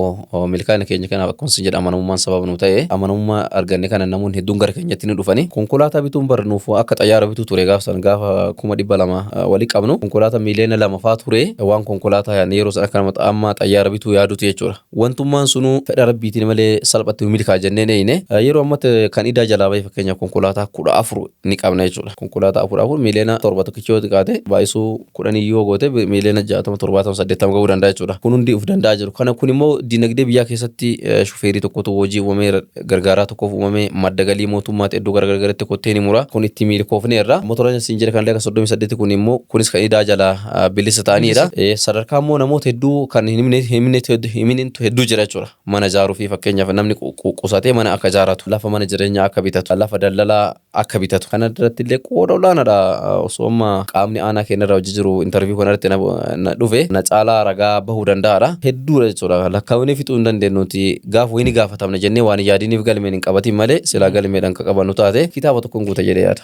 milkaa'ina keenya kanaaf akkuma sin jedhe amanamummaan sababa nu ta'e. Amanamummaa arganne kana namoonni hedduun gara keenyatti ni dhufani. Konkolaataa bituun bar nuuf akka xayyaara bituu ture gaaf san gaafa 200,000 wali qabnu konkolaataa 2,000,000 faa ture waan konkolaataa yaadne yeroo san akka nama amma xayyaara bituu yaaduti jechuudha. Wantummaan sunuu fedha Rabbiitiin malee salphatti nu milkaa'a jennee hin eeyne. Yeroo ammatti kan idaa jalaa bahe fakkeenyaaf konkolaataa 14 ni qabna jechuudha. Konkolaataa afur afur 7 miliyoona tokkichi yoo xiqqaate baay'isuu kudhanii yoo goote 60 miliyoona, 70, 80 gahuu danda'a jechuudha. Kun hundi of danda'aa jiru. Kana kun immoo dinagdee biyyaa keessatti shufeerii tokkotu hojii uumamee gargaaraa tokkoof uumamee madda galii mootummaati iddoo garagaratti kottee ni mura. Kun itti milkoofneerra. Motora siin jedhe kanallee akka 38 kun immoo kunis kan idaa jalaa bilisa ta'aniidha. Sadarkaa immoo namoota hedduu kan hin himne himnintu hedduu jira jechuudha. Mana ijaaruu fi fakkeenyaaf namni qusatee mana akka ijaaratu, lafa mana jireenyaa akka bitatu, lafa daldalaa akka bitatu. Kana irratti illee qooda olaanaadha. Osoo amma qaamni aanaa keenya irra hojii jiru interview kana irratti na dhufe na caalaa ragaa bahuu danda'aadha. Hedduudha jechuudha. Lakkaa'inee fixuu hin dandeenyu nuti gaafa wayii ni gaafatamna jennee waan hin yaadiniif galmeen hin qabatin malee silaa galmeedhaan kan qabannu taate kitaaba tokko hin guuta jedhee yaada.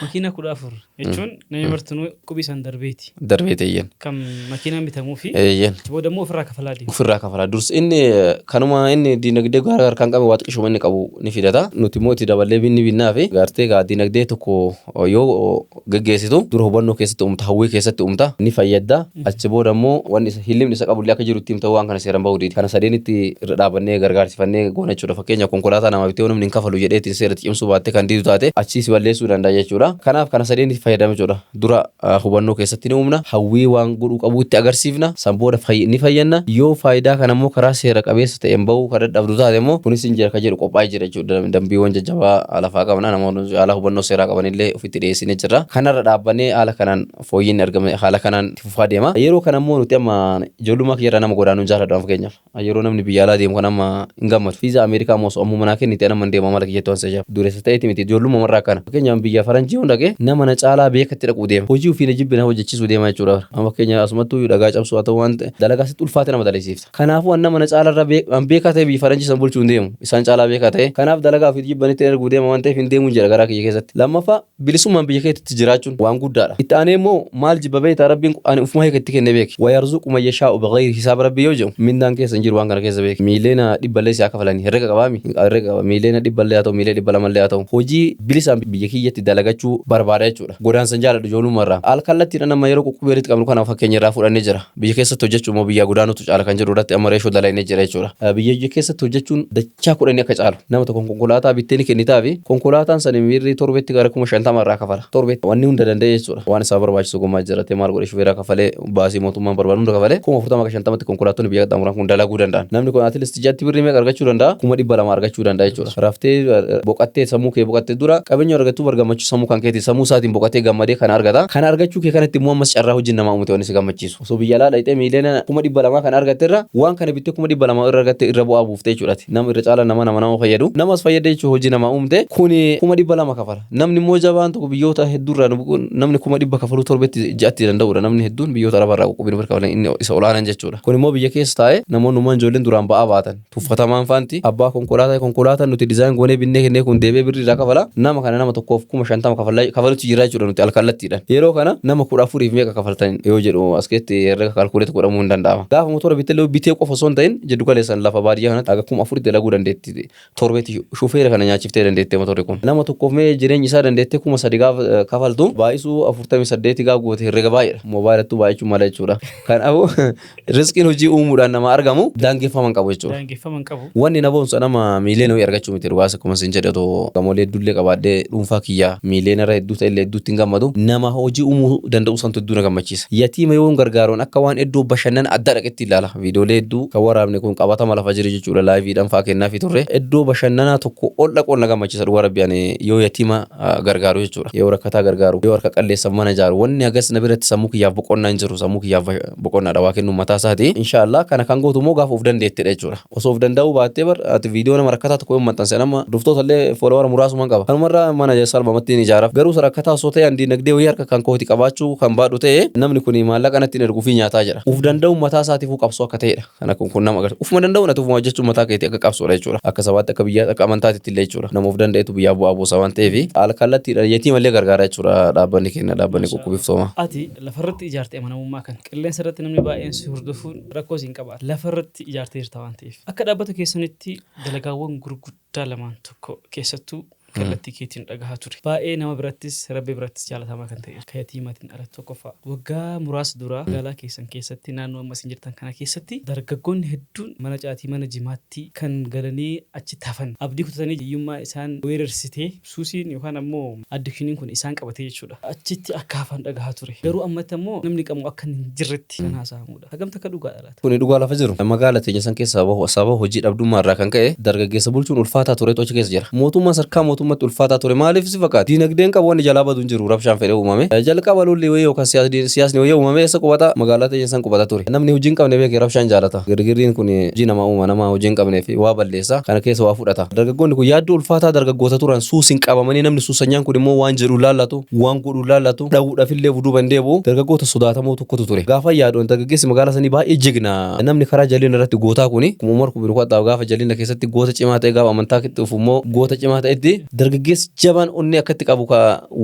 Makiinaa 14 jechuun namni martinuu qubii isaan darbeeti. Darbeeti eeyyen. Kan makiinaan bitamuu fi Eeyyen. achi booda immoo ofirraa kafalaa deema. Ofirraa kafalaa. Durs inni kanuma inni diinagdee gaarii harkaan qabe waa xiqishuma inni qabu ni fidata. Nuti immoo itti daballee ni binnaa fi gartee gaa diinagdee tokko yoo geggeessitu dura hubannoo keessatti uumta, hawwii keessatti uumta, ni fayyadda. Achi booda immoo wanni isa hillimni isa qabullee akka jiru itti himta waan kana seeraan bahuu didi. Kana sadeenitti irra dhaabannee gargaarsifannee goona jechuudha. Fakkeenyaaf konkolaataa namaa bitee yoo namni hin kafalu jedheetiin seera itti cimsuu baatte kan didu taate achii si balleessuu danda'a jechuudha. Kanaaf kana sadeenitti fayyadama jechuudha. Dura hubannoo keessatti ni uumna, hawwii waan godhuu qabuu itti agarsiifna, san booda ni fayyanna. Yoo faayidaa kana immoo karaa seera qabeessa ta'een bahuu ka dadhabdu taate immoo kunis hin jira ka jedhu qophaa'ee jira jechuudha. Dambiiwwan jajjabaa lafaa qabna. Namoonni haala hubannoo seeraa qabanillee ofitti dhiyeessinee jirra. Kanarra dhaabbannee haala kanaan fooyyinni argame haala kanaan itti fufaa deema. Yeroo kana immoo nuti amma ijoollummaa kiyyarraa nama godaanuu hin jaaladhu amma fakkeenyaaf. Yeroo namni biyya alaa deemu kana amma hin gammadu. Fiizaa Ameerikaa immoo osoo ammuma naa kennite an amma hin deemu amala kiyyatti waan seejaaf. Dureessa ta'eeti miti ijoollummaa irraa akkana. Fakkeenyaaf biyya faranjii yoon dhaqe nama na caalaa beekatti dhaquu deema. Hojii ofii na jibbe na hojjechiisuu deema jechuudha. Amma fakkeenyaaf asumattuu dhagaa cabsuu haa ta'u waan dalagaa sitti ulfaate nama dalagsiifta. Kanaafuu an nama na caalarra an beekaa ta'e biyya faranjii san bulchuu hin deemu. Isaan caalaa beekaa ta'e. Kanaaf dalagaa ofii jibbanitti erguu deema waan ta'eef hin deemuun jedha garaa kiyya keessatti. Lammaffaa bilisummaan biyya keetitti jiraachuun waan guddaadha. Itti aanee immoo maal jibba beektaa Rabbiin ani ufuma hiika itti kenne beeki. Wayarzuqu man yashaa'u bighayri hisaab Rabbii yoo jedhu mindaan keessa hin jiru waan kana keessa beeki. 100,000,000 illee si haa kafalanii herrega qabaami? Herrega qaba. 100,000,000 illee haa ta'u 200,000 illee haa ta'u hojii bilisaan biyya kiyyatti dalagachuu. hojjechuu barbaada jechuudha. Godaansa hin jaaladhu ijoollummaa irraa. Al kallattiidhaan amma yeroo quqqubii walitti qabnu kana fakkeenya irraa fudhannee jira. Biyya keessatti hojjechuu immoo biyyaa godaanutu caala kan jedhu irratti amma reeshoo dalagnee jira jechuudha. Biyya keessatti hojjechuun dachaa kudhanii akka caalu. Nama tokkoon konkolaataa bittee ni kennitaafi konkolaataan sani birrii torbetti gara 50,000 irraa kafala. Torbetti wanni hunda danda'e jechuudha. Waan isaa barbaachisu gommaa jijjiirratee maal godhe shufeeraa kafalee baasii mootummaan barbaadu hunda kafalee 40,000 akka 50tti konkolaattonni biyya qaxxaamuran kun dalaguu danda'an. Namni kun at least ji'atti birrii meeqa argachuu danda'a? 200,000 argachuu danda'a jechuudha. Raftee boqattee sammuu kee boqattee dura qabeenya argattuu bar gammachuu sammuu kan keetii sammuu isaatiin boqatee gammadee kana argata. Kana argachuu kee kanatti immoo ammas carraa hojiin namaa uumte wanni si gammachiisu. Osoo biyya alaa dhaqxee miiliyoona 200,000 kana argatte irra waan kana bittee 200,000 irra argatte irra bu'aa buufte jechuudha ati. Nama irra caalaa nama nama nama fayyadu. Namas fayyadde jechuun hojii namaa uumte kuni 200,000 kafala. Namni immoo jabaan tokko biyyoota hedduurraa nu bu'uun namni 100,000 kafaluu torbetti ji'atti danda'udha. Namni hedduun biyyoota Arabaarraa qoqqobii nu bira kafalan inni isa olaanan jechuudha. Kun immoo biyya keessa taa'ee namoonni ijoolleen duraan ba'aa baatan tuffatamaan faanti abbaa konkolaataa konkolaataan nuti design goonee binnee kennee kun deebi'ee birrii irraa kafala nama kana nama tokkoof 50,000 kafalutti jira jechuudha nuti alkallattiidhaan. Yeroo kana nama 14f meeqa kafaltan yoo jedhu as keessatti herrega calculate godhamuu hin danda'ama. Gaafa motora bittellee bitee qofa osoo hin ta'in jiddu galeessan lafa baadiyyaa kanatti haga 4,000tti dalaguu dandeetti. Torbeetti shufeera kana nyaachiftee dandeettee motorri kun. Nama tokkoof mee jireenyi isaa dandeettee 3,000 gaafa kafaltu baay'isuu 48 gaafa goote herrega baay'eedha. Moobaayilattuu baay'achuu mala jechuudha. Kanaafuu riskiin hojii uumuudhaan nama argamu daangeffama hin qabu jechuudha. Daangeffama hin qabu. Wanni na boonsu nama miiliyoona wayii argachuu miti dhugaas akkuma isin jedhe otoo gamoolee hedduullee qabaadhee dhuunfaa kiyyaa miiliyoona irra hedduu ta'ellee hedduutti hin gammadu. Nama hojii uumuu danda'u santu hedduu na gammachiisa. Yatiima yoon gargaaruun akka waan iddoo bashannana addaa dhaqetti ilaala. Viidiyoolee hedduu kan waraabne kun qabatama lafa jiru jechuudha. Liveiidhaan fa'aa kennaafii turre. Iddoo bashannanaa tokko ol dhaquun na gammachiisa dhugaa rabbi ani yoo yatiima gargaaru jechuudha. Yoo rakkataa gargaaru, yoo harka qalleessaaf mana ijaaru, wanni hagas na biratti sammuu kiyyaaf boqonnaa hin jiru. Sammuu kiyyaaf boqonnaadha waa kennuun mataa isaati. Inshaallah kana kan gootu immoo gaafa of dandeettedha jechuudha. Osoo of danda'uu baattee bar ati viidiyoo nama rakkataa tokko yoo maxxanse nama hordoftoota illee follower muraasuman qaba. Kanumarraa mana salphumatti ni ijaaraaf. Garuu rakkataa osoo ta'e an diinagdee wayii harka kan kooti qabaachuu kan baadhu ta'e namni kun maallaqa natti hin erguu fi nyaataa jedha. Of danda'uun mataa isaatiifuu qabsoo akka ta'edha. Kana kun nama agarsiisa. Ufuma danda'uun ati ufuma hojjechuun mataa keetii akka qabsoodha jechuudha. Akka sabaatti, akka biyyaatti, akka amantaatitti illee jechuudha. Nama of danda'etu biyyaaf bu'aa buusa waan ta'eef haala kallattiidhaan yatiima illee gargaara jechuudha dhaabbanni keenya dhaabbanni Quqqubiiftooma. Ati lafarratti ijaarte amanamummaa kana. Qilleensa irratti namni baay'een si hordofuun rakkoo siin qabaata. Lafarratti ijaartee jirta waan ta'eef. Akka dhaabbata keessanitti dalagaawwan gurguddaa lamaan tokko keessattuu kallattii keetiin dhagahaa ture. Baay'ee nama birattis Rabbi birattis jaalatamaa kan ta'e kan yatiimaatiin alatti tokkoffaa. Waggaa muraasa dura magaalaa keessan keessatti naannoo amma isin jirtan kana keessatti dargaggoonni hedduun mana caatii mana jimaatti kan galanii achitti hafan abdii kutatanii hiyyummaa isaan weerarsitee suusiin yookaan ammoo addictioniin kun isaan qabatee jechuudha. Achitti akka hafan dhagahaa ture. Garuu ammatti ammoo namni qamu akka hin jirretti kan haasa'amudha. Hagam takka dhugaadha laata? Kuni dhugaa lafa jiru. Magaala teenya san keessa sababa hojii dhabdummaa irraa kan ka'e dargaggeessa bulchuun ulfaataa turetu achi keessa jira. Mootummaan sarkaa mootummatti ulfaataa ture maaliif si fakkaata? Diinagdeen qabu wanni jalaa badu hin jiru rabshaan fedhee uumame. Jalqaba lolli wayii yookaan siyaasni wayii uumame eessa qubata? Magaalaa teenya san qubata ture. Namni hojii hin qabne beeke rabshaan jaalata. Girgirriin kun hojii namaa uuma nama hojii hin qabnee fi waa balleessa kana keessa waa fudhata. Dargaggoonni kun yaaddoo ulfaataa dargaggoota turan suusin qabamanii namni suusanyaan kun immoo waan jedhu laallatu waan godhu laallatu dhawuudhaafillee duuba hin deebi'u dargaggoota sodaatamoo tokkotu ture. Gaafa yaadu dargaggeessi magaalaa sanii baay'ee jigna namni karaa jalina irratti gootaa kuni Umar bin Khattaab gaafa jalina keessatti goota cimaa ta'e gaafa amantaa dhufu immoo goota cimaa ta'etti dargaggeessi jabaan onnee akkatti qabu ka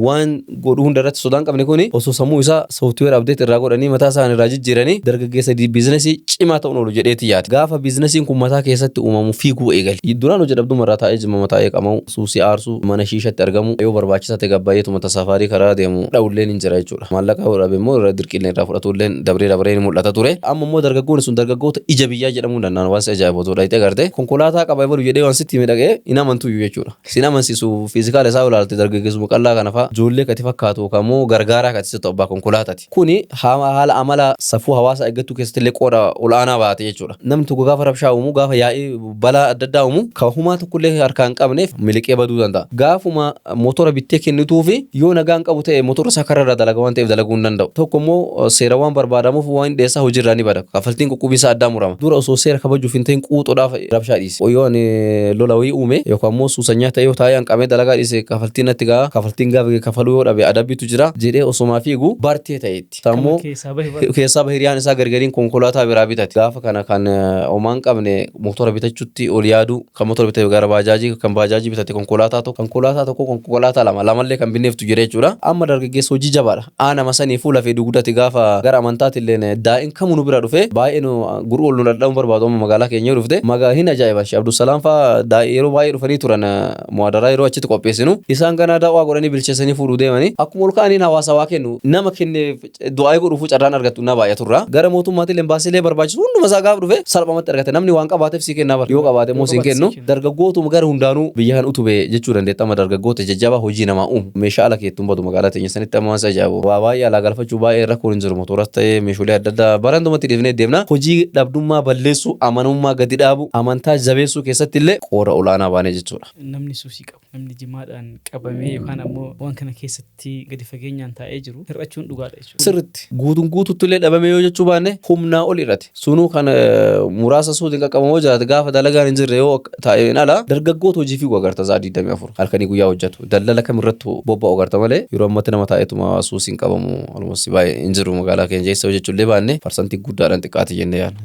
waan godhu hunda irratti sodaan qabne kuni osoo sammuu isaa software update irraa godhanii mataa isaan irraa jijjiiranii dargaggeessa businessii cimaa ta'uun oolu jedheeti yaade. Gaafa businessiin kun mataa keessatti uumamu fiiguu eegale. Duraan hojii dhabdummaa irraa taa'ee jimma taa'ee qamamu suusii aarsuu mana shiishatti argamu yoo barbaachisaa ta'e gabbaayyeetuma tasaafarii karaa deemu dha'ulleen hin jira jechuudha. Maallaqa yoo dhabe immoo irra dirqiillee irraa fudhatulleen dabree dabree ni mul'ata ture. Amma immoo dargaggoonni sun dargaggoota ija biyyaa jedhamuu danda'an waan si ajaa'ibu otoo dhayitee garte konkolaataa qaba ebalu jedhee waan sitti hime dhaqee hin amantuyyuu jechuudha. Sin amansiisu physical isaa ilaalte dargaggeessuma qal'aa kana fa'a ijoollee kati fakkaatu yookaan immoo gargaaraa kati sitti abbaa konkolaataati. Kuni haala amala safuu hawaasaa eeggachuu keessatti illee qooda ol'aanaa baate jechuudha. Namni tokko gaafa rabshaa uumu gaafa yaa'ii balaa adda addaa uumu kan humaa tokkollee harkaa hin qabneef miliqee baduu danda'a. Gaafuma motora bittee kennituufi yoo nagaa hin qabu ta'e motora isaa karra irraa dalaga waan ta'eef dalaguu hin danda'u. Tokko immoo seera waan barbaadamuuf waan dheessaa hojiirraa ni bada. Kaffaltiin quqqubii isaa addaa murama. Dura osoo seera kabajuuf hin ta'in quuxuudhaaf rabshaa dhiise. Yoo ani lola wayii uume yookaan immoo suusanyaa ta'e yoo taa'ee hanqamee dalagaa dhiise kafaltiin natti ga'a. Kafaltiin gaafa kafaluu yoo dhabe adabbiitu jira jedhee osomaa fiigu bartee ta'etti. Sammuu keessaa bahe bara. Keessaa bahe hiriyaan isaa gargariin konkolaataa biraa bitate. Gaafa kana kan homaa hin qabne motora bitachuutti ol yaadu kan motora bitate gara baajaajii kan baajaajii bitate konkolaataa tokko konkolaataa tokko konkolaataa lama lamallee kan binneeftu jira jechuudha. Amma dargaggeessa hojii jabaadha. Aanama saniifuu lafee dugdatti gaafa gara amantaatti illee daa'in kamuu nu bira dhufe baay'ee nu gur'uu ol nu dhadhamu barbaadu amma magaalaa keenya yoo dhufte magaa hin ajaa'iban. Sheekh Abdulsalaam fa'aa yeroo baay'ee dhufanii turan muhadaraa jirra. Yeroo achitti qopheessinu isaan ganaa da'waa godhanii bilcheessanii fuudhuu deemanii akkuma ol ka'aniin hawaasa waa kennu nama kenneef du'aa'ii godhuufuu carraan argattu na baay'aturra. Gara mootummaatti illee baasilee barbaachisu hunduma isaa gaafa dhufe salphumatti argate. Namni waan qabaateef sii kennaa bara. Yoo qabaate immoo siin kennu. Dargaggootuma gara hundaanuu biyya kan utube jechuu dandeetta. Amma dargaggoota jajjabaa hojii namaa uumu. Meeshaa ala keettuun badu magaalaa teenya sanitti amma waan si ajaa'ibu. Waa baay'ee alaa galfachuu baay'ee rakkoon hin jiru. Mootoras ta'ee meeshaalee adda addaa barandumatti dhiifnee deemna. Hojii dhabdummaa balleessuu, amanamummaa gadi dhaabu, amantaa jabeessuu keessatti illee qooda olaanaa baanee jechuudha. Namni suusii qabu, namni jimaadhaan qabamee yookaan ammoo waan kana keessatti gadi fageenyaan taa'ee jiru hir'achuun dhugaadha jechuudha. Sirritti guutuun guututti illee dhabame yoo jechuu baanne humnaa ol hir'ate. Sunuu kan muraasa suutiin qaqqabamoo jiraate gaafa dalagaan hin jirre yoo taa'een ala dargaggoota hojii fiigu agarta sa'a 24 halkanii guyyaa hojjetu. Daldala kamirrattuu bobba'u agarta malee yeroo ammatti nama taa'eetuma suusiin qabamu almost baay'ee hin jiru magaalaa keenya keessa hojjechuu illee baanne parsantii guddaadhaan xiqqaate jennee yaadna.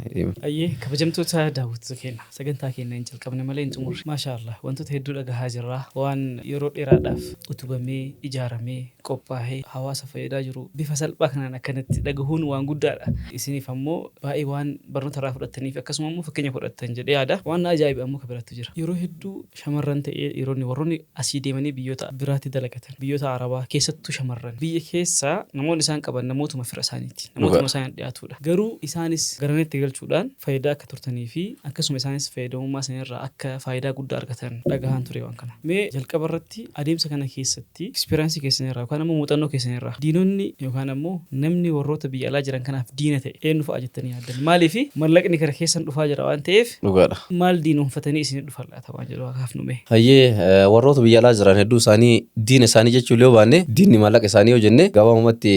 Ayyee, kabajamtoota daawwattoota keenya, sagantaa keenya hin jalqabne malee hin xumurre. Maashaa Allah, wantoota hedduu dhagahaa jirra. Waan yeroo dheeraadhaaf utubamee, ijaaramee, qophaa'ee hawaasa fayyadaa jiru bifa salphaa kanaan akkanatti dhagahuun waan guddaadha. Isiniif ammoo baay'ee waan barnoota irraa fudhattaniif akkasuma ammoo fakkeenya fudhattan jedhee yaada. Waan na ajaa'ibe ammoo kan biraattu jira. Yeroo hedduu shamarran ta'ee dhiironni warroonni asii deemanii biyyoota biraatti dalagatan, biyyoota Arabaa keessattuu shamarran biyya keessa namoonni isaan qaban namootuma fira isaaniiti. Namootuma isaan dhiyaatudha. Garuu isaanis garanitti galchuudhaan faayidaa akka turtanii fi akkasuma isaanis fayyadamummaa sanirraa akka faayidaa guddaa argatan dhagahaan ture waan kana. Mee jalqaba irratti adeemsa kana keessatti experience keessanirraa yookaan ammoo muuxannoo keessanirraa diinonni yookaan ammoo namni warroota biyya alaa jiran kanaaf diina ta'e eenyu fa'a jettanii yaaddan? Maaliif mallaqni gara keessan dhufaa jira waan ta'eef Dhugaadha. maal diinonfatanii isin dhufan laata waan jedhu kaafnu mee. Hayyee, warroota biyya alaa jiran hedduu isaanii diina isaanii jechuu illee baanne diinni maallaqa isaanii yoo jenne gabaabumatti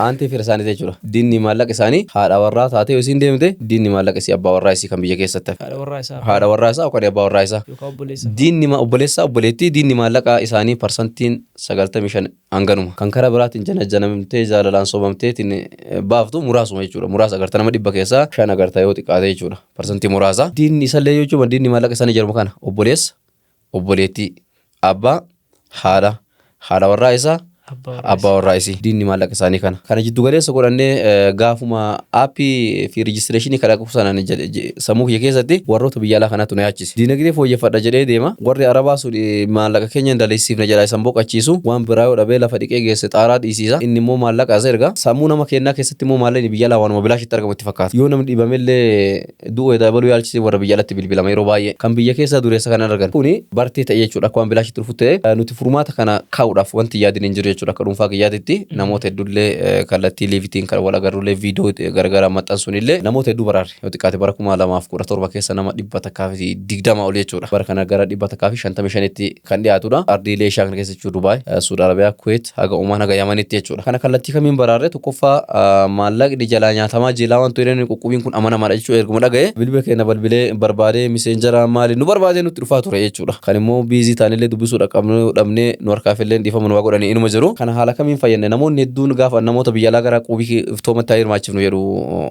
aantii fira isaanii jechuudha. Diinni maallaqa isaanii haadha warraa taatee yoo isiin deemte diinni maallaqa isii abbaa warraa isii kan biyya keessatti hafe. Haadha warraa isaa. Haadha warraa isaa yookaan abbaa warraa isaa. Yookaan obboleessa. Diinni obboleessaa obboleettii diinni maallaqa isaanii parsantiin 95 hanganuma. Kan karaa biraatiin janajjanamtee jaalalaan sobamteetiin baaftu muraasuma jechuudha. Muraasa agarta, nama 100 keessaa 5 agarta yoo xiqqaate jechuudha. Parsantii muraasa. Diinni isallee jechuudha, diinni maallaqa isaanii jedhamu kana obboleessa, obboleettii, abbaa, haadha, haadha warraa isaa, abbaa warraa isii. Diinni maallaqa isaanii kana. Kana jiddu galeessa godhannee gaafuma aappii fi registration kana sanaan sammuu kiyya keessatti warroota biyya alaa kanatu na yaachise. Diinagdee fooyyeffadha jedhee deema. Warri Arabaa sun maallaqa keenya hin daleessifne jedha isan boqachiisu. Waan biraa yoo dhabee lafa dhiqee geesse xaaraa dhiisiisa. Inni immoo maallaqa as erga. Sammuu nama keenyaa keessatti immoo maallaqni biyya alaa waanuma bilaashitti argamu itti fakkaata. Yoo namni dhibamellee du'u dabaluu yaalchisee warra biyya alatti bilbilama yeroo baay'ee. Kan biyya keessaa dureessa kan argan. Kuni bartee ta'e jechuudha. Akka waan bilaashitti dhufu ta'e nuti furmaata kana kaa'uudhaaf wanti yaadin hin jiru jechuudha. Akka dhuunfaa kiyyaatitti namoota hedduullee kallattii liivitiin kan wal agarrullee viidiyoo garagaraa maxxansuun illee namoota hedduu baraarre. Yoo xiqqaate bara 2017 keessa nama 120 ol jechuudha. Bara kana gara 155tti kan dhiyaatudha. Ardiilee Eeshiyaa kana keessa jechuudha, Dubaay, Suudi Arabiyaa, Kuweet, haga Omaan, haga Yamanitti jechuudha. Kana kallattii kamiin baraarre? Tokkoffaa, maallaqni jalaa nyaatamaa jilaa waan tureef quqqubiin kun amanamaadha jechuudha. Erguma dhaga'e bilbila keenya balbilee barbaadee miseenjara maali nu barbaadee nutti dhufaa ture jechuudha. Kan immoo busy taanillee dubbisuu qabnu dhabnee nu harkaaf illee dhiifama nu waa godhanii inuma jiru. Kana haala kamiin fayyadne? Namoonni hedduun gaafa namoota biyya alaa gara qubii iftoomatti haa hirmaachifnu jedhu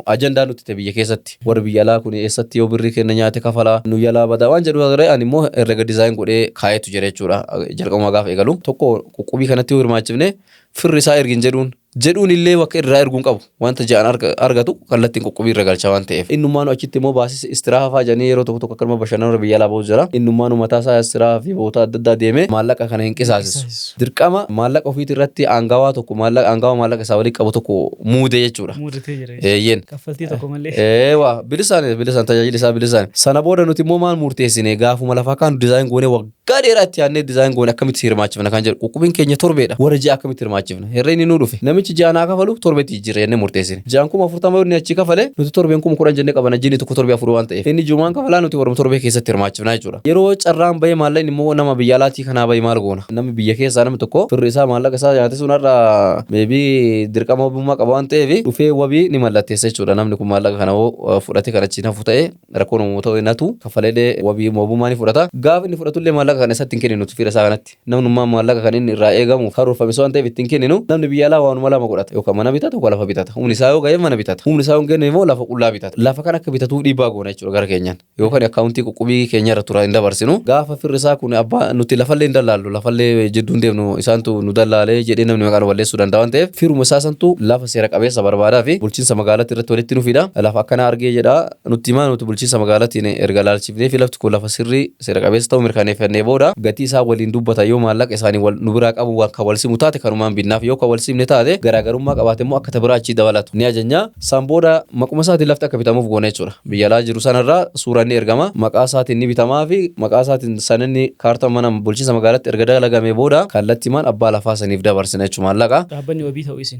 ajandaa nutti ta'e biyya keessatti. Warri biyya alaa kun eessatti yoo birrii keenya nyaate kafalaa nu jalaa badaa waan jedhu ture. Ani immoo herrega design godhee kaayetu jira jechuudha. Jalqabuma gaafa eegalu tokko qubii kanatti yoo hirmaachifne firri isaa ergin jedhuun illee bakka irraa erguun qabu wanta ja'an argatu kallattiin quqqubii irra galcha waan ta'eef. Innummaanu achitti immoo baasii istiraaha fa'aa jedhanii yeroo tokko tokko akkanuma bashannana biyya alaa bahu jira. Innummaanu mataa isaa istiraaha fi boota adda addaa deemee maallaqa kana hin qisaasisu. Dirqama maallaqa ofiiti irratti aangawaa tokko, maallaqa aangawaa maallaqa isaa walitti qabu tokko muude jechuudha. Muudatee jira. Eeyyeen. Kaffaltii tokko malee. Eewa, bilisaan bilisaan, tajaajilli isaa bilisaan. Sana booda nuti immoo maal murteessine? Gaafuma lafaa kaan design goonee, waggaa dheeraa itti yaadnee design goone, akkamitti hirmaachifna kan jedhu. Quqqubiin keenya torbeedha. Warra ji'a akkamitti hirmaachifna? Herreegni nu dhufe. Namichi ji'a naa kafalu torbeetti jijjiirra jennee murteessine. Ji'aan 40,000 yoo inni achii kafale nuti torbeen 10,000 jennee qabana, jiini tokko torbee afur waan ta'eef. Inni ji'umaan kafalaa, nuti warra torbee keessatti hirmaachifna jechuudha. Yeroo carraan bahee maallaqni immoo nama biyya alaatii kanaa bahee maal goona? Namni biyya keessaa namni tokko firri isaa maallaqa isaa nyaate sun har'a maybe dirqama wabummaa qaba waan ta'eef dhufee wabii ni mallatteessa jechuudha. Namni kun maallaqa kana hoo fudhate kan achiin hafu ta'e rakkoon uumamu ta'u natu kaffalee wabii wabummaa ni fudhata. Gaafa inni fudhatullee maallaqa kana isatti hin kenninu fira isaa kanatti. Namnummaa maallaqa kan inni irraa eegamu karoorfame waan ta'eef ittiin kenninu. Namni biyya alaa waanuma lama godhata. Yookaan mana bitata yookaan lafa bitata. Humni isaa yoo ga'e mana bitata. Humni isaa yoo hin geenye immoo lafa qullaa bitata. Lafa kana akka bitatuuf dhiibbaa goona jechuudha gara keenyaan. Yookaan akkaawuntii quqqubii keenya irra tura hin dabarsinu. Gaafa firri isaa kun abbaa nuti lafallee hin dallaallu, lafallee jidduu hin deemnu, isaantu nu dallaalee jedhee namni maqaa nu balleessuu danda'a waan ta'eef firuma isaa santu lafa seera qabeessa barbaadaa fi bulchiinsa magaalaatti irratti walitti nu fida. Lafa akkanaa argee jedha nutti himaa, nuti bulchiinsa magaalaatiin erga laalchifnee fi lafti kun lafa sirrii seera qabeessa ta'uu mirkaneeffannee booda. booda gatii isaa waliin dubbata. Yoo maallaqa isaanii wal nu biraa qabu waan kan wal simu taate kanumaan binnaaf, yoo kan wal simne taate garaagarummaa qabaate immoo akka ta biraa achii dabalatu ni ajajna. San booda maquma isaatiin lafti akka bitamuuf goona jechuudha. Biyya alaa jiru sanarraa suuraan ni ergama, maqaa isaatiin ni bitamaa fi maqaa isaatiin sananni kaartaa mana bulchiinsa magaalaatti erga dalagamee booda kallattimaan abbaa lafaa saniif dabarsina jechuudha maallaqa. Dhaabbanni wabii ta'uu isin.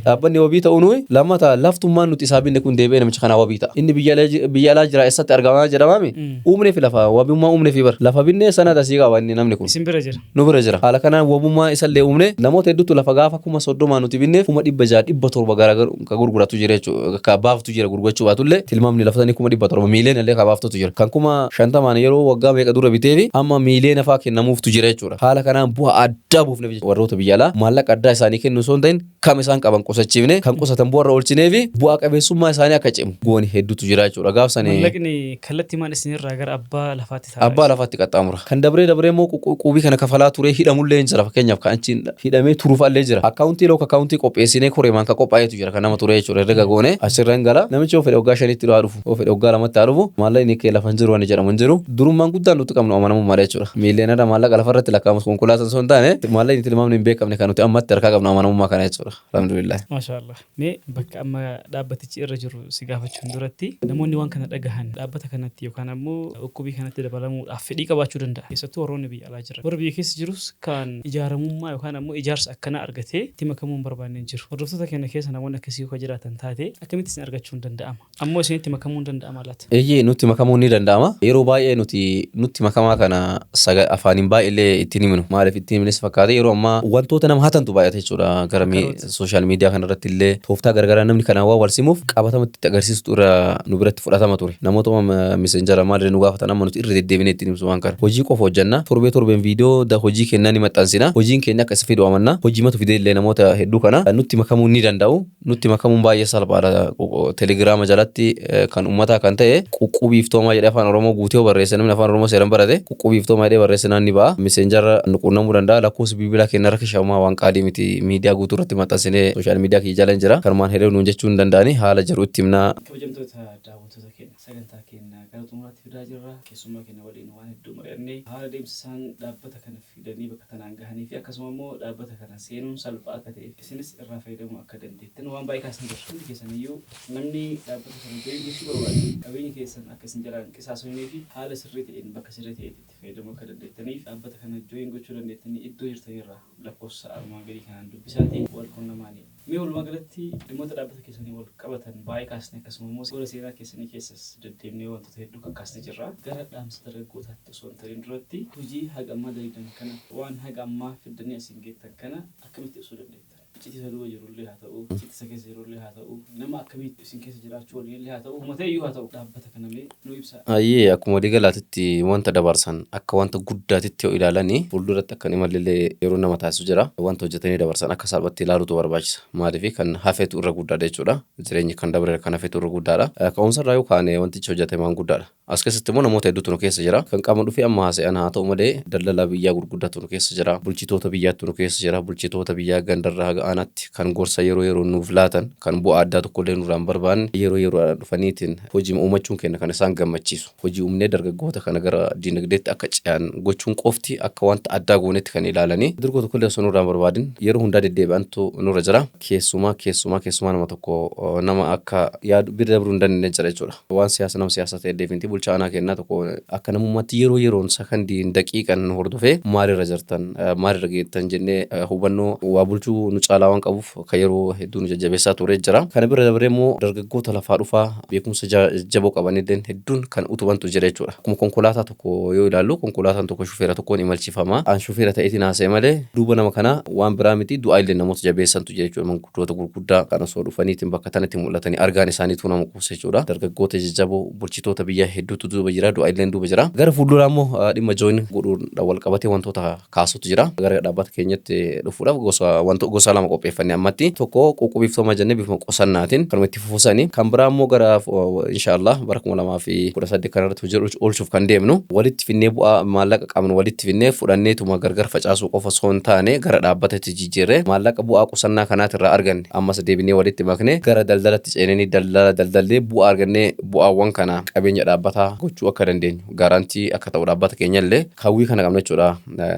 Dhaabbanni wabii ta'uu nuyi lammata laftummaan nuti isaa binne kun deebi'ee namicha kanaa wabii ta'a. Inni biyya alaa jira, eessatti argamaa jedhamaami. Uumnee fi lafa wabummaa uumnee fi bar lafa binnee sanada sii qaba inni namni kun. Isin bira jira. Nu bira jira. Haala kanaan wabummaa isallee uumne. Namoota hedduutu lafa gaafa 30,000 nuti binneef 600,000, 700,000 garaagaru ka gurguratu jira jechuudha. Ka baaftu jira, gurgurachuu baatullee tilmaamni lafa sanii 700,000, miiliyoona illee ka baaftutu jira. Kan 50,000n yeroo waggaa meeqa dura biteefi amma miiliyoona fa'aa kennamuuftu jira jechuudha. Haala kanaan bu'aa addaa buufneef jechuudha. Warroota biyya alaa maallaqa addaa isaanii kennu osoo hin ta'in kam isaan qaban qusachiifne, kan qusatan bu'arra oolchinee fi bu'aa qabeessummaa isaanii akka cimu goone hedduutu jira jechuudha. Gaaf sani. Mallaqni kallattimaan isinirraa gara abbaa lafaatti ta'a. Abbaa lafaatti qaxxaamura. Kan dabree dabree immoo quubii kana kafalaa turee hidhamullee hin jira, fakkeenyaaf kan achiin hidhamee turuufallee jira. Akkaawuntii look akkaawuntii qopheessinee koreemaan kan qophaa'etu jira kan nama turee jechuudha. Herrega goone achirra hin gala. Namichi yoo fedhe waggaa 5tti haa dhufu, yoo fedhe waggaa 2tti haa dhufu, maallaqni kee lafa hin jiru wanni jedhamu hin jiru. Durummaan guddaan nuti qabnu amanamummaadha jechuudha. Miiliyoonara maallaqa lafarratti lakkaa'amus konkolaataan osoo hin taane, maallaqni tilmaamni hin beekamne kan nuti ammatti harkaa qabnu amanamummaa kana jechuudha. Alhamdulillah. Maashaa Allah. Mee bakka amma dhaabbatichi irra jiru si gaafachuun duratti, namoonni waan kana dhagahan dhaabbata kanatti yookaan ammoo uqqubii kanatti dabalamuudhaaf fedhii qabaachuu danda'a. Keessattuu warroonni biyya alaa jiran. Warri biyya keessa jirus kan ijaaramummaa yookaan ammoo ijaarsa akkanaa argatee itti makamuu hin barbaanne hin jiru. Hordoftoota keenya keessa namoonni akkasii yoo jiraatan taate, akkamitti isin argachuun danda'ama? Ammoo isinitti makamuun danda'ama laata? Eeyyee, nutti makamuun ni danda'ama. Yeroo baay'ee nuti nutti makamaa kana afaaniin baay'eellee ittiin himnu. Maaliif ittiin himnes fakkaate, yeroo ammaa wantoota nama hatantu baay'ata jechuudha. Gara social media kanarratti illee tooftaa garagaraa namni kanaan waan wal simuuf qabatamatti itti agarsiistu irra nu biratti fudhatama ture. Namoota Messengera maalirra nu gaafatan amma nuti irra deddeebinee ittiin himsu waan kana. Hojii qofa hojjenna. Torbee torbeen viidiyoo hojii kennaa ni maxxansina. Hojiin keenya akka isa fidu amanna. Hojiimatu fidee illee namoota hedduu kana nutti makamuu ni danda'u. Nutti makamuun baay'ee salphaadha. Telegiraama jalatti kan uummataa kan ta'e Quqqubii Iftoomaa jedhee Afaan Oromoo guutee yoo barreesse, namni Afaan Oromoo seeraan barate Quqqubii Iftoomaa jedhee barreesse ni ba'a. Messengera nu quunnamuu danda'a. Lakkoofsi bilbilaa keenya irra kishamaa waan qaalii miti. Miidiyaa guutuu irratti maxxansinee social media kiyya jala hin jira. Kanumaan hiriiruu nuun jechuu hin danda'ani. Haala jiru itti himnaa. Kabajamtoota daawwattoota keenya, sagantaa keenya gara xumuraatti fidaa jirra. Keessummaa keenya waliin waan hedduu mari'annee, haala deemsa isaan dhaabbata kana fidanii bakka tanaan gahanii fi akkasuma immoo dhaabbata kana seenuun salphaa akka ta'e isinis irraa fayyadamuu akka dandeettan waan baay'ee kaasnee jirra. Hundi keessan iyyuu namni dhaabbata kana join gochuu barbaade qabeenya keessan akka isin jalaan qisaasofnee fi haala sirrii ta'een bakka sirrii ta'etti itti fayyadamuu akka dandeettaniif dhaabbata kana join gochuu dandeettanii iddoo jirtanirraa lakkoofsa armaan gadii kanaan dubbisaatii wal qunnamaanii. Mee walumaa galatti dhimmoota dhaabbata keessanii wal qabatan baay'ee kaasne, akkasuma immoo gola seenaa keessanii keessas deddeemnee wantoota hedduu kakkaasne jirra. Gara dhaamsa dargaggootaatti osoo hin tarin duratti, hojii haga ammaa dalagdan kana, waan haga ammaa fiddanii asiin geettan kana akkamitti ibsuu dandeettan? Iccitii isa duuba jirullee haa ta'u, iccitii isa keessa jirullee haa ta'u, nama akkamiitu isin keessa jiraachuu waliinillee haa ta'u, uummata iyyuu haa ta'u, dhaabbata kana mee nuu ibsaa. Hayyee, akkuma waliigalaatitti wanta dabarsan akka wanta guddaatitti yoo ilaalani fuulduratti akka hin imalleillee yeroo nama taasisu jira. Wanta hojjetanii dabarsan akka salphatti ilaaluutu barbaachisa. Maaliif, kan hafetu irra guddaadha jechuudha. Jireenyi kan dabre kan hafetu irra guddaadha. Ka'umsa irraa yoo kaane wantichi hojjetame waan guddaadha. As keessatti immoo namoota hedduutu nu keessa jira. Kan qaama dhufee amma haasa'an haa ta'u malee daldalaa biyyaa gurguddaatu nu keessa jira. Bulchitoota biyyaatu nu keessa jira. Bulchitoota biyyaa gandarraa haga aanaatti kan gorsa yeroo yeroo nuuf laatan, kan bu'aa addaa tokkollee nurraa hin barbaanne, yeroo yeroodhaan dhufaniitiin hojii uumachuun keenya kan isaan gammachiisu. Hojii uumnee dargaggoota kana gara dinagdeetti akka ce'an gochuun qofti akka wanta addaa goonetti kan ilaalanii. Durgoo tokkollee osoo nurraa hin barbaadin yeroo hundaa deddeebi'antu nurra jira. Keessumaa keessumaa keessumaa nama tokko nama akka yaadu bira dabruu hin dandeenye jira jechuudha. Waan siyaasa nama siyaasaa ta'e deefinti bulchaa aanaa kennaa tokko akka namummaatti yeroo yeroon sakandiin daqiiqan nu hordofee maalirra jirtan, maalirra geettan jennee hubannoo waa bulchuu nu caalaa waan qabuuf kan yeroo hedduu nu jajjabeessaa ture jira. Kana bira dabree immoo dargaggoota lafaa dhufaa beekumsa jaboo qabanillee hedduun kan utubantu jira jechuudha. Akkuma konkolaataa tokko yoo ilaallu, konkolaataan tokko shufeera tokkoon imalchifama. An shufeera ta'eetiin haasa'e malee duuba nama kanaa waan biraa miti, du'aa illee namoota jabeessantu jira jechuudha. Manguddoota gurguddaa kan osoo dhufaniitiin bakka tanatti mul'atanii argaan isaaniitu nama quubsa jechuudha. Dargaggoota jajjaboo, bulchitoota biyyaa hedduutu duuba jira, du'aa illeen duuba jira. Gara fuulduraa immoo dhimma join godhuun wal qabatee wantoota kaasutu jira. Gara dhaabbata keenyatti dhufuudhaaf gosa gosa lama Lama qopheeffanne ammatti. Tokko quqqubiiftooma jennee bifuma qusannaatiin kanuma itti fufusanii, kan biraa immoo gara inshaallah bara 2018 kana irratti hojii oolchuuf kan deemnu, walitti finnee bu'aa maallaqa qabnu walitti finnee fudhanneetuma gargar facaasuu qofa osoo hin taane, gara dhaabbatatti jijjiirree maallaqa bu'aa qusannaa kanaatirraa arganne ammas deebinee walitti maknee gara daldalatti ceenanii daldala daldallee bu'aa argannee bu'aawwan kana qabeenya dhaabbataa gochuu akka dandeenyu guarantee akka ta'u dhaabbata keenyallee hawwii kana qabna jechuudha.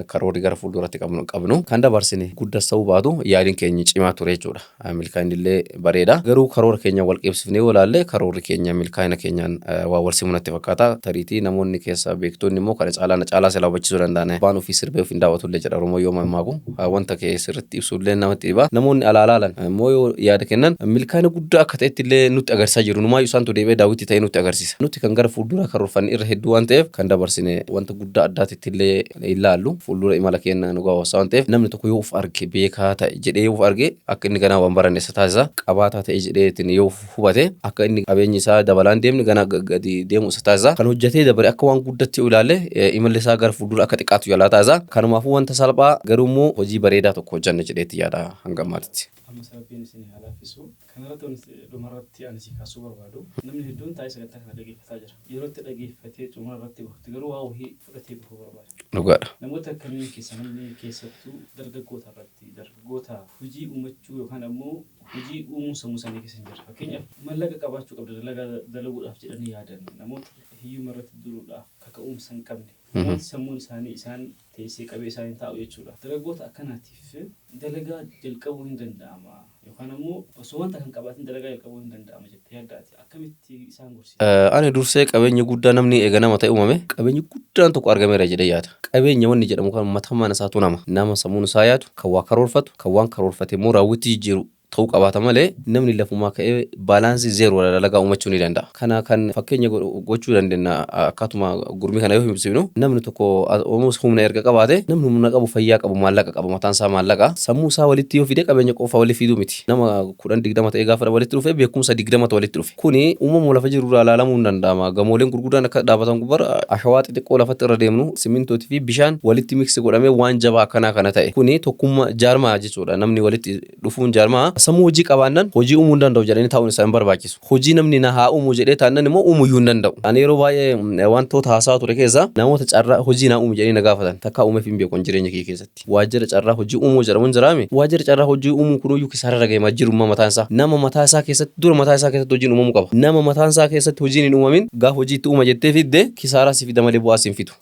Karoorri gara fuulduratti qabnu kan dabarsine guddas ta'uu baatu, yaaliin keenya cimaa ture jechuudha. Milkaa'inni illee bareeda. Garuu karoora keenya wal qeebsifnee yoo ilaalle, karoorri keenya milkaa'ina keenyaan waa wal simu natti fakkaata. Tariitii namoonni keessa beektonni immoo kana caalaa na caalaa silaa hubachiisuu danda'an. Abbaan ofii sirbee of hin daawwatu illee jedha Oromoo yoo mammaaku. Wanta kee sirriitti ibsu illee namatti dhiba. Namoonni alaa laalan immoo yoo yaada kennan, milkaa'ina guddaa akka ta'etti illee nutti agarsiisaa jiru. Numaayyuu isaantu deebi'ee daawwitii ta'ee nutti agarsiisa. Nuti kan gara fuulduraa karoorfanne irra hedduu waan ta'eef, kan dabarsine wanta guddaa addaatitti illee hin laallu. Fuuldura imala keenya nu gaawwasa waan ta'eef, namni tokko yoo of arge, beekaa ta'e jedhee yoo of arge, akka inni ganaa waan baranne isa taasisa. Qabaataa ta'e jedheetiin yoo hubate, akka inni qabeenyi isaa dabalaan deemne ganaa gadi deemu isa taasisa. Kan hojjetee dabare akka waan guddatti yoo ilaalle, imalli isaa gara fuuldura akka xiqqaatu jalaa taasisa. Kanumaafuu wanta salphaa garuu immoo hojii bareedaa tokko hojjanne jedheetti yaada hanga ammaatitti. Ammas Rabbiin isin haa laaffisu. Kanarratti wanti dhumarratti ani si kaasuu barbaadu, namni hedduun taa'ee sagantaa kana dhageeffataa jira. Yeroo itti dhageeffatee xumura irratti bahutti garuu waa wahii fudhatee bahuu barbaada. Dhugaadha. Namoota akkamiin keessaa namni, keessattuu dargaggoota irratti, dargaggoota hojii uumachuu yookaan ammoo hojii uumuu sammuu isaanii keessa hin jirre. Fakkeenyaaf, mallaqa qabaachuu qabda dalagaa dalaguudhaaf jedhanii yaadan, namoota hiyyummaa irratti duuluudhaaf kaka'umsa hin qabne, namoota sammuun isaanii isaan teessee qabee isaan hin taa'u jechuudha. Dargaggoota akkanaatiif dalagaa jalqabuu hin danda'ama yookaan ammoo osoo wanta kan qabaatin dalagaa jalqabuu hin danda'ama jettee yaaddaati? Akkamitti isaan gorsita? Ani dursee qabeenyi guddaa, namni eega nama ta'e uumame qabeenyi guddaan tokko argameera jedhee yaada. Qabeenya wanni jedhamu kan matammaan isaatu nama. Nama sammuun isaa yaadu, kan waa karoorfatu, kan waan karoorfate immoo raawwitti jijjiiru ta'uu qabaata malee, namni lafumaa ka'ee balance zero dalagaa uumachuu ni danda'a. Kana kan fakkeenya gochuu dandeenya, akkaatuma gurmii kana yoo himsifnu, namni tokko almost humna erga qabaate, namni humna qabu, fayyaa qabu, maallaqa qabu, mataan isaa maallaqa, sammuu isaa walitti yoo fide, qabeenya qofa walitti fiduu miti. Nama 10 20 ta'ee gaafa walitti dhufe, beekumsa 20tu walitti dhufe. Kuni uumama lafa jiru irraa ilaalamuu hin danda'ama. Gamooleen gurguddaan akka dhaabatan gubbara ashawaa xixiqqoo lafatti irra deemnu, simintootii fi bishaan walitti mix godhamee waan jabaa akkanaa kana ta'e. Kuni tokkummaa jaarmaa jechuudha. Namni walitti dhufuun jaarmaa. Sammuu hojii qabaannan hojii uumuu hin danda'u jedhanii taa'uun isaa hin barbaachisu. Hojii namni na haa uumu jedhee taannan immoo uumuyyuu hin danda'u. Ani yeroo baay'ee wantoota haasawaa ture keessaa, namoota carraa hojii naa uumu jedhanii na gaafatan takkaa uumeef hin beeku jireenya kiyya keessatti. Waajjira carraa hojii uumuu jedhamu hin jiraami. Waajjira carraa hojii uumuu kunuyyuu kisaararra ga'e jirummaa mataan isaa. Nama mataa isaa keessatti, dura mataa isaa keessatti hojiin uumamuu qaba. Nama mataan isaa keessatti hojiin hin uumamin gaafa hojii itti uuma jettee fidde, kisaaraa si fida malee bu'aa si hin fidu.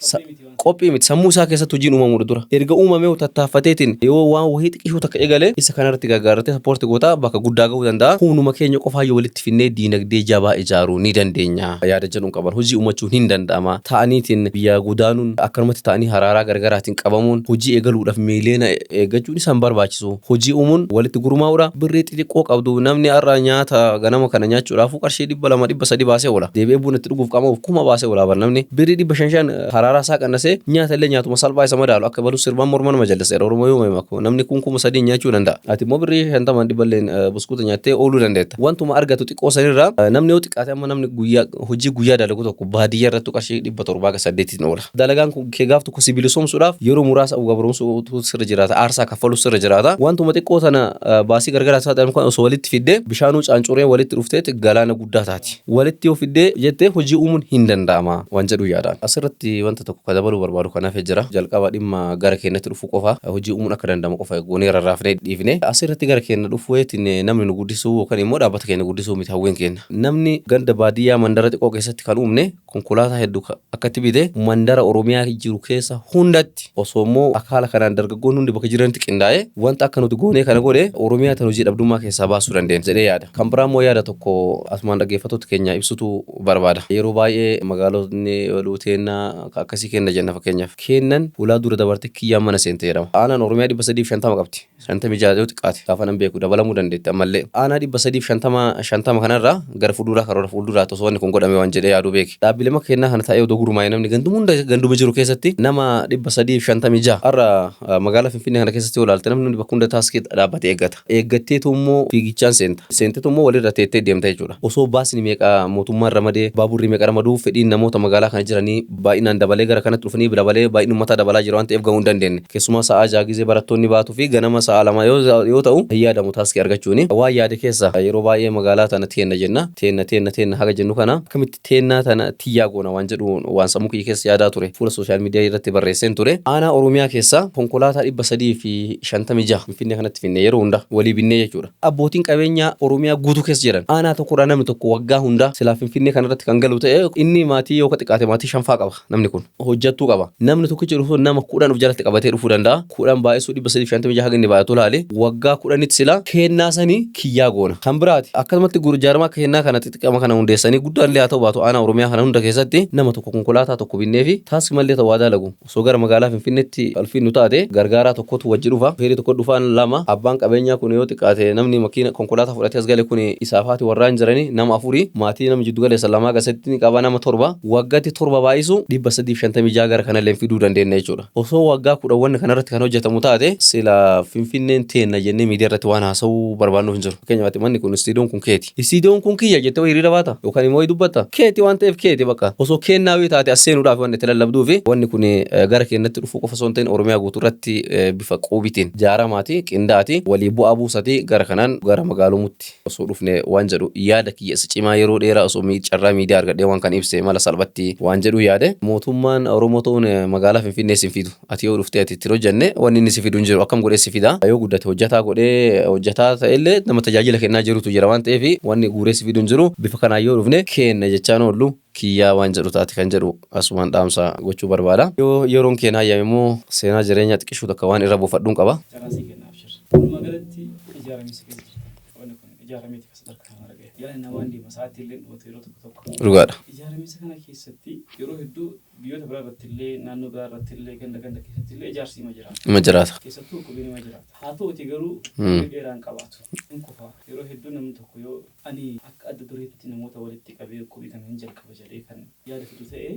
Qophii miti. Sammuu isaa keessatti hojiin uumamuudha dura. Erga uumamee tattaaffateetiin yoo waan wahii xiqqishuu takka eegale, isa kanarratti gargaarratee support gootaa bakka guddaa gahuu danda'a. Humnuma keenya qofaa yoo walitti finnee diinagdee jabaa ijaaruu ni dandeenya. Yaada jedhuun qaban, hojii uumachuun hin danda'ama. Ta'aniitiin biyya godaanuun, akkanumatti ta'anii haraaraa gargaraatiin qabamuun, hojii eegaluudhaaf miiliyoona eeggachuun isaan barbaachisu. Hojii uumuun walitti gurmaa'uudha. Birrii xixiqqoo qabdu, namni har'a nyaata ganama kana nyaachuudhaafuu qarshii 200, 300 baasee oola. Deebi'ee buna itti dhuguuf qama'uuf 1000 baasee oola bar namni. Birrii 500 shan haraaraa isaa qannasee nyaata illee nyaatuma salphaa isa madaalu akka baluu sirbaan morma nama jallisa. Oromoo yoo maku namni kun 3000 nyaachuu danda'a. Ati immoo birrii 50 dhibba illee buskuuta nyaattee ooluu dandeetta. Wantuma argatu xiqqoo sanirraa namni yoo xiqqaate, amma namni guyyaa hojii guyyaa dalagu tokko baadiyyaa irratti qarshii 700 ga 8tiin oola. Dalagaan kun kee gaaf tokko si bilisoomsuudhaaf yeroo muraasa gabroomsuutu sirra jiraata. Aarsaa kaffaluu sirra jiraata. Wantuma xiqqoo tana baasii gargaraa isaa kan osoo walitti fiddee, bishaanuu caancuree walitti dhufteet galaana guddaa taati. Walitti yoo fiddee jettee hojii uumuun hin danda'ama waan jedhu yaadaan. Asirratti wanta tokko ka dabaluu barbaadu kanaaf jira. Jalqaba dhimma gara keenyatti dhufuu qofa, hojii uumuun akka danda'amu qofa goonee rarraafnee dhiifne. Asirratti gara keenya dhufuutiin namni nu guddisuu yookaan immoo dhaabbata keenya guddisuu miti hawwiin keenya. Namni ganda baadiyyaa mandara xiqqoo keessatti kan uumne konkolaataa hedduu akkatti bite, mandara Oromiyaa jiru keessa hundatti osoo immoo akaala kanaan dargaggoonni hundi bakka jiranitti qindaa'ee wanta akka nuti goonee kana godhe, Oromiyaa tan hojii dhabdummaa keessaa baasuu dandeenya jedhee yaada. Kan biraa immoo yaada tokko asumaan dhaggeeffattoota keenya ibsutu barbaada. Yeroo baay'ee magaalotni luuteennaa akkasii kenna jenna fakkeenyaaf. Kennan ulaa dura dabarte kiyyaan mana seente jedhama. Aanaan Oromiyaa 350 qabdi. 56 yoo xiqqaate gaafa nan beeku dabalamuu dandeetti ammallee. Aanaa 350 50 kanarraa gara fuulduraa, karoora fuulduraatti osoo wanni kun godhame waan jedhee yaaduu beeki. Dhaabbilee makka kennaa kana taa'ee odoo gurmaa'e, namni ganduma hunda ganduma jiru keessatti nama 356, har'a magaalaa Finfinnee kana keessatti yoo ilaalte, namni hundi bakka hunda taaskii dhaabbatee eeggata. Eeggatteetu immoo fiigichaan seenta. Seenteetu immoo walirra teettee deemta jechuudha. Osoo baasni meeqa mootummaan ramadee, baaburri meeqa ramaduu, fedhiin namoota magaalaa kana jiranii baay'inaan dabalee gara kanatti dhufee dhufanii dabalee baay'inni uummataa dabalaa jira waan ta'eef gahuu hin dandeenye. Keessumaa sa'a 6 gizee barattoonni baatuu fi ganama sa'a 2 yoo ta'u hin yaadamu taaskii argachuuni. Waan yaade keessa yeroo baay'ee magaalaa tana teenna jenna. Teenna teenna teenna haga jennu kana akkamitti teennaa tana tiyyaa goona waan jedhu waan sammuu kiyya keessa yaadaa ture. Fuula sooshaal miidiyaa irratti barreesseen ture. Aanaa Oromiyaa keessa konkolaataa 356 Finfinnee kanatti finne yeroo hunda walii binnee jechuudha. Abbootiin qabeenyaa Oromiyaa guutuu keessa jiran aanaa tokkorraa namni tokko waggaa hunda silaa Finfinnee kanarratti kan galu ta'e inni maatii yoo xiqqaate maatii shanfaa qaba namni kun. Hojjattuu qaba. Namni tokkichi dhufu nama 10 of jalatti qabatee dhufuu danda'a. 10 baay'isuu 356 haga inni baay'atu laali. Waggaa 10tti silaa kennaa sanii kiyyaa goona. Kan biraati akkasumatti jaarmaa kennaa kana xixiqqama kana hundeessanii guddaan illee haa ta'u baatu aanaa Oromiyaa kana hunda keessatti nama tokko konkolaataa tokko binneefi taaskii mallee ta'u waa dalagu. Osoo gara magaalaa Finfinneetti alfiinnu taate gargaaraa tokkotu wajji dhufa. Feerii tokko dhufaan lama. Abbaan qabeenyaa kun yoo xiqqaate namni makiina konkolaataa fudhatee as gale kun isaaf haati warraa hin jirani nama afuri. Maatii namni jiddu galeessa lamaa gasatti ni qaba nama torba. Waggatti torba baay'isu 356 gara kanallee fiduu dandeenya jechuudha. Osoo waggaa 10 wanni kanarratti kan hojjetamu taate sila Finfinneen teenna jennee miidiyaa irratti waan haasa'uu barbaannuuf hin jiru. Fakkeenyaaf manni kun istiidiyoon kun keeti. Istiidiyoon kun kiyya jettee wayii hiriira baata yookaan immoo wayii dubbatta. Keeti waan ta'eef keeti bakka. Osoo keennaa wayii taate as seenuudhaaf wanni itti lallabduu fi wanni kun gara keennatti dhufuu qofa osoo hin ta'in Oromiyaa guutuu irratti bifa quubitiin jaaramaati, qindaati, walii bu'aa buusati gara kanaan gara magaalomutti osoo dhufne waan jedhu yaada kiyya isa cimaa yeroo dheeraa osoo carraa miidiyaa argadhee waan kan ibse mala salphatti waan jedhu yaade. Mootummaan Oromoo ta'uun magaalaa Finfinnee sin fidu. Ati yoo dhuftee ati itti hojjenne wanni inni si fidu hin jiru. Akkam godhee si fida? Yoo guddate hojjetaa godhee hojjetaa ta'ellee nama tajaajila kennaa jirutu jira waan ta'eef wanni guuree si fidu hin jiru. Bifa kanaan yoo dhufne keenna jechaan oollu kiyyaa waan jedhu taate kan jedhu asumaan dhaamsa gochuu barbaada. Yoo yeroon keenya hayyame immoo seenaa jireenyaa xiqqishuu takka waan irra buufadhuun qaba. Carraa sii kenna abshir. Walumaa galatti ijaaramiinsa keessa jirta. Wanni kun ijaarameeti kan sadarkaa kanarra gahe. Yaadni namaan deema sa'aatii illee dhumatu yeroo tokko tokko. Dhugaadha. Ijaaramiinsa kana keessatti yeroo hedduu biyyoota biraa irratti illee naannoo biraa irratti illee ganda ganda keessatti illee ijaarsi ima jiraata. Ima jiraata. Keessattuu qubiin ima jiraata. Haa ta'uti garuu umurii dheeraa hin qabaatu. Hin kufa. Yeroo hedduu namni tokko yoo ani akka adda dureetti namoota walitti qabee qubii kana hin jalqaba jedhee kan yaada fidu ta'e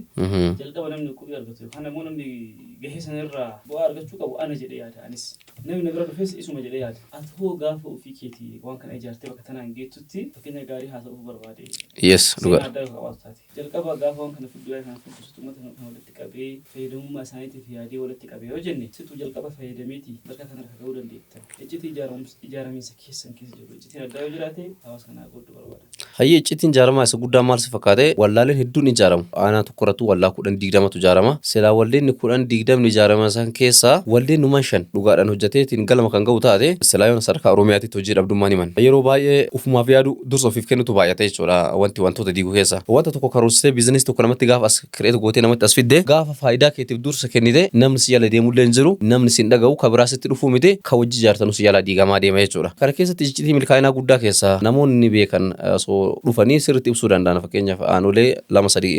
jalqaba namni qubii argatu yookaan ammoo namni gahee sana irraa bu'aa argachuu qabu ana jedhee yaada anis. Namni na bira dhufes isuma jedhee yaada. Ati hoo gaafa ofii keetii waan kana ijaartee bakka tanaan geettutti fakkeenya gaarii haasa'uuf barbaade. Yes, Seenaa dhugaadha. addaa yoo qabaatu taate. Jalqaba gaafa waan kana fiddu yaada kana fiddu situ uummata kana walitti qabee fayyadamummaa isaaniitiif yaadee walitti qabe yoo jenne situ jalqaba fayyadameeti sadarkaa kanarra ka ga'uu dandeettan. Iccitii ijaaramiinsa keessan keessa jiru iccitiin addaa yoo jiraate hawaasa kanaa qooduu barbaada. Hayyee iccitiin ijaaramaa isa guddaan maal si fakkaate wallaaleen hedduun ijaaramu. Aanaa tokko irrattuu wallaa 10 20tu ijaarama. Silaa waldeenni 10 20 ijaaraman san keessaa waldeennumaan 5 dhugaadhaan hojjateetiin galma kan ga'u taate silaa yoona sadarkaa Oromiyaatitti hojii dhabdummaan himan. Yeroo baay'ee ufumaaf yaaduu dursa ofiif kennutu baay'ata jechuudha wanti wantoota diigu keessa. Wanta tokko karoorsitee biizinasii tokko namatti gaafa as create gootee namatti as fidde gaafa faayidaa keetiif dursa kennite namni si jala deemullee hin jiru namni si hin dhaga'u ka biraa sitti dhufuu miti ka wajji ijaartanu si jalaa diigamaa deema jechuudha. Kana keessatti iccitii milkaa'inaa guddaa keessaa namoonni beekan osoo dhufanii sirriitti ibsuu danda'an fakkeenyaaf aanolee lama sadii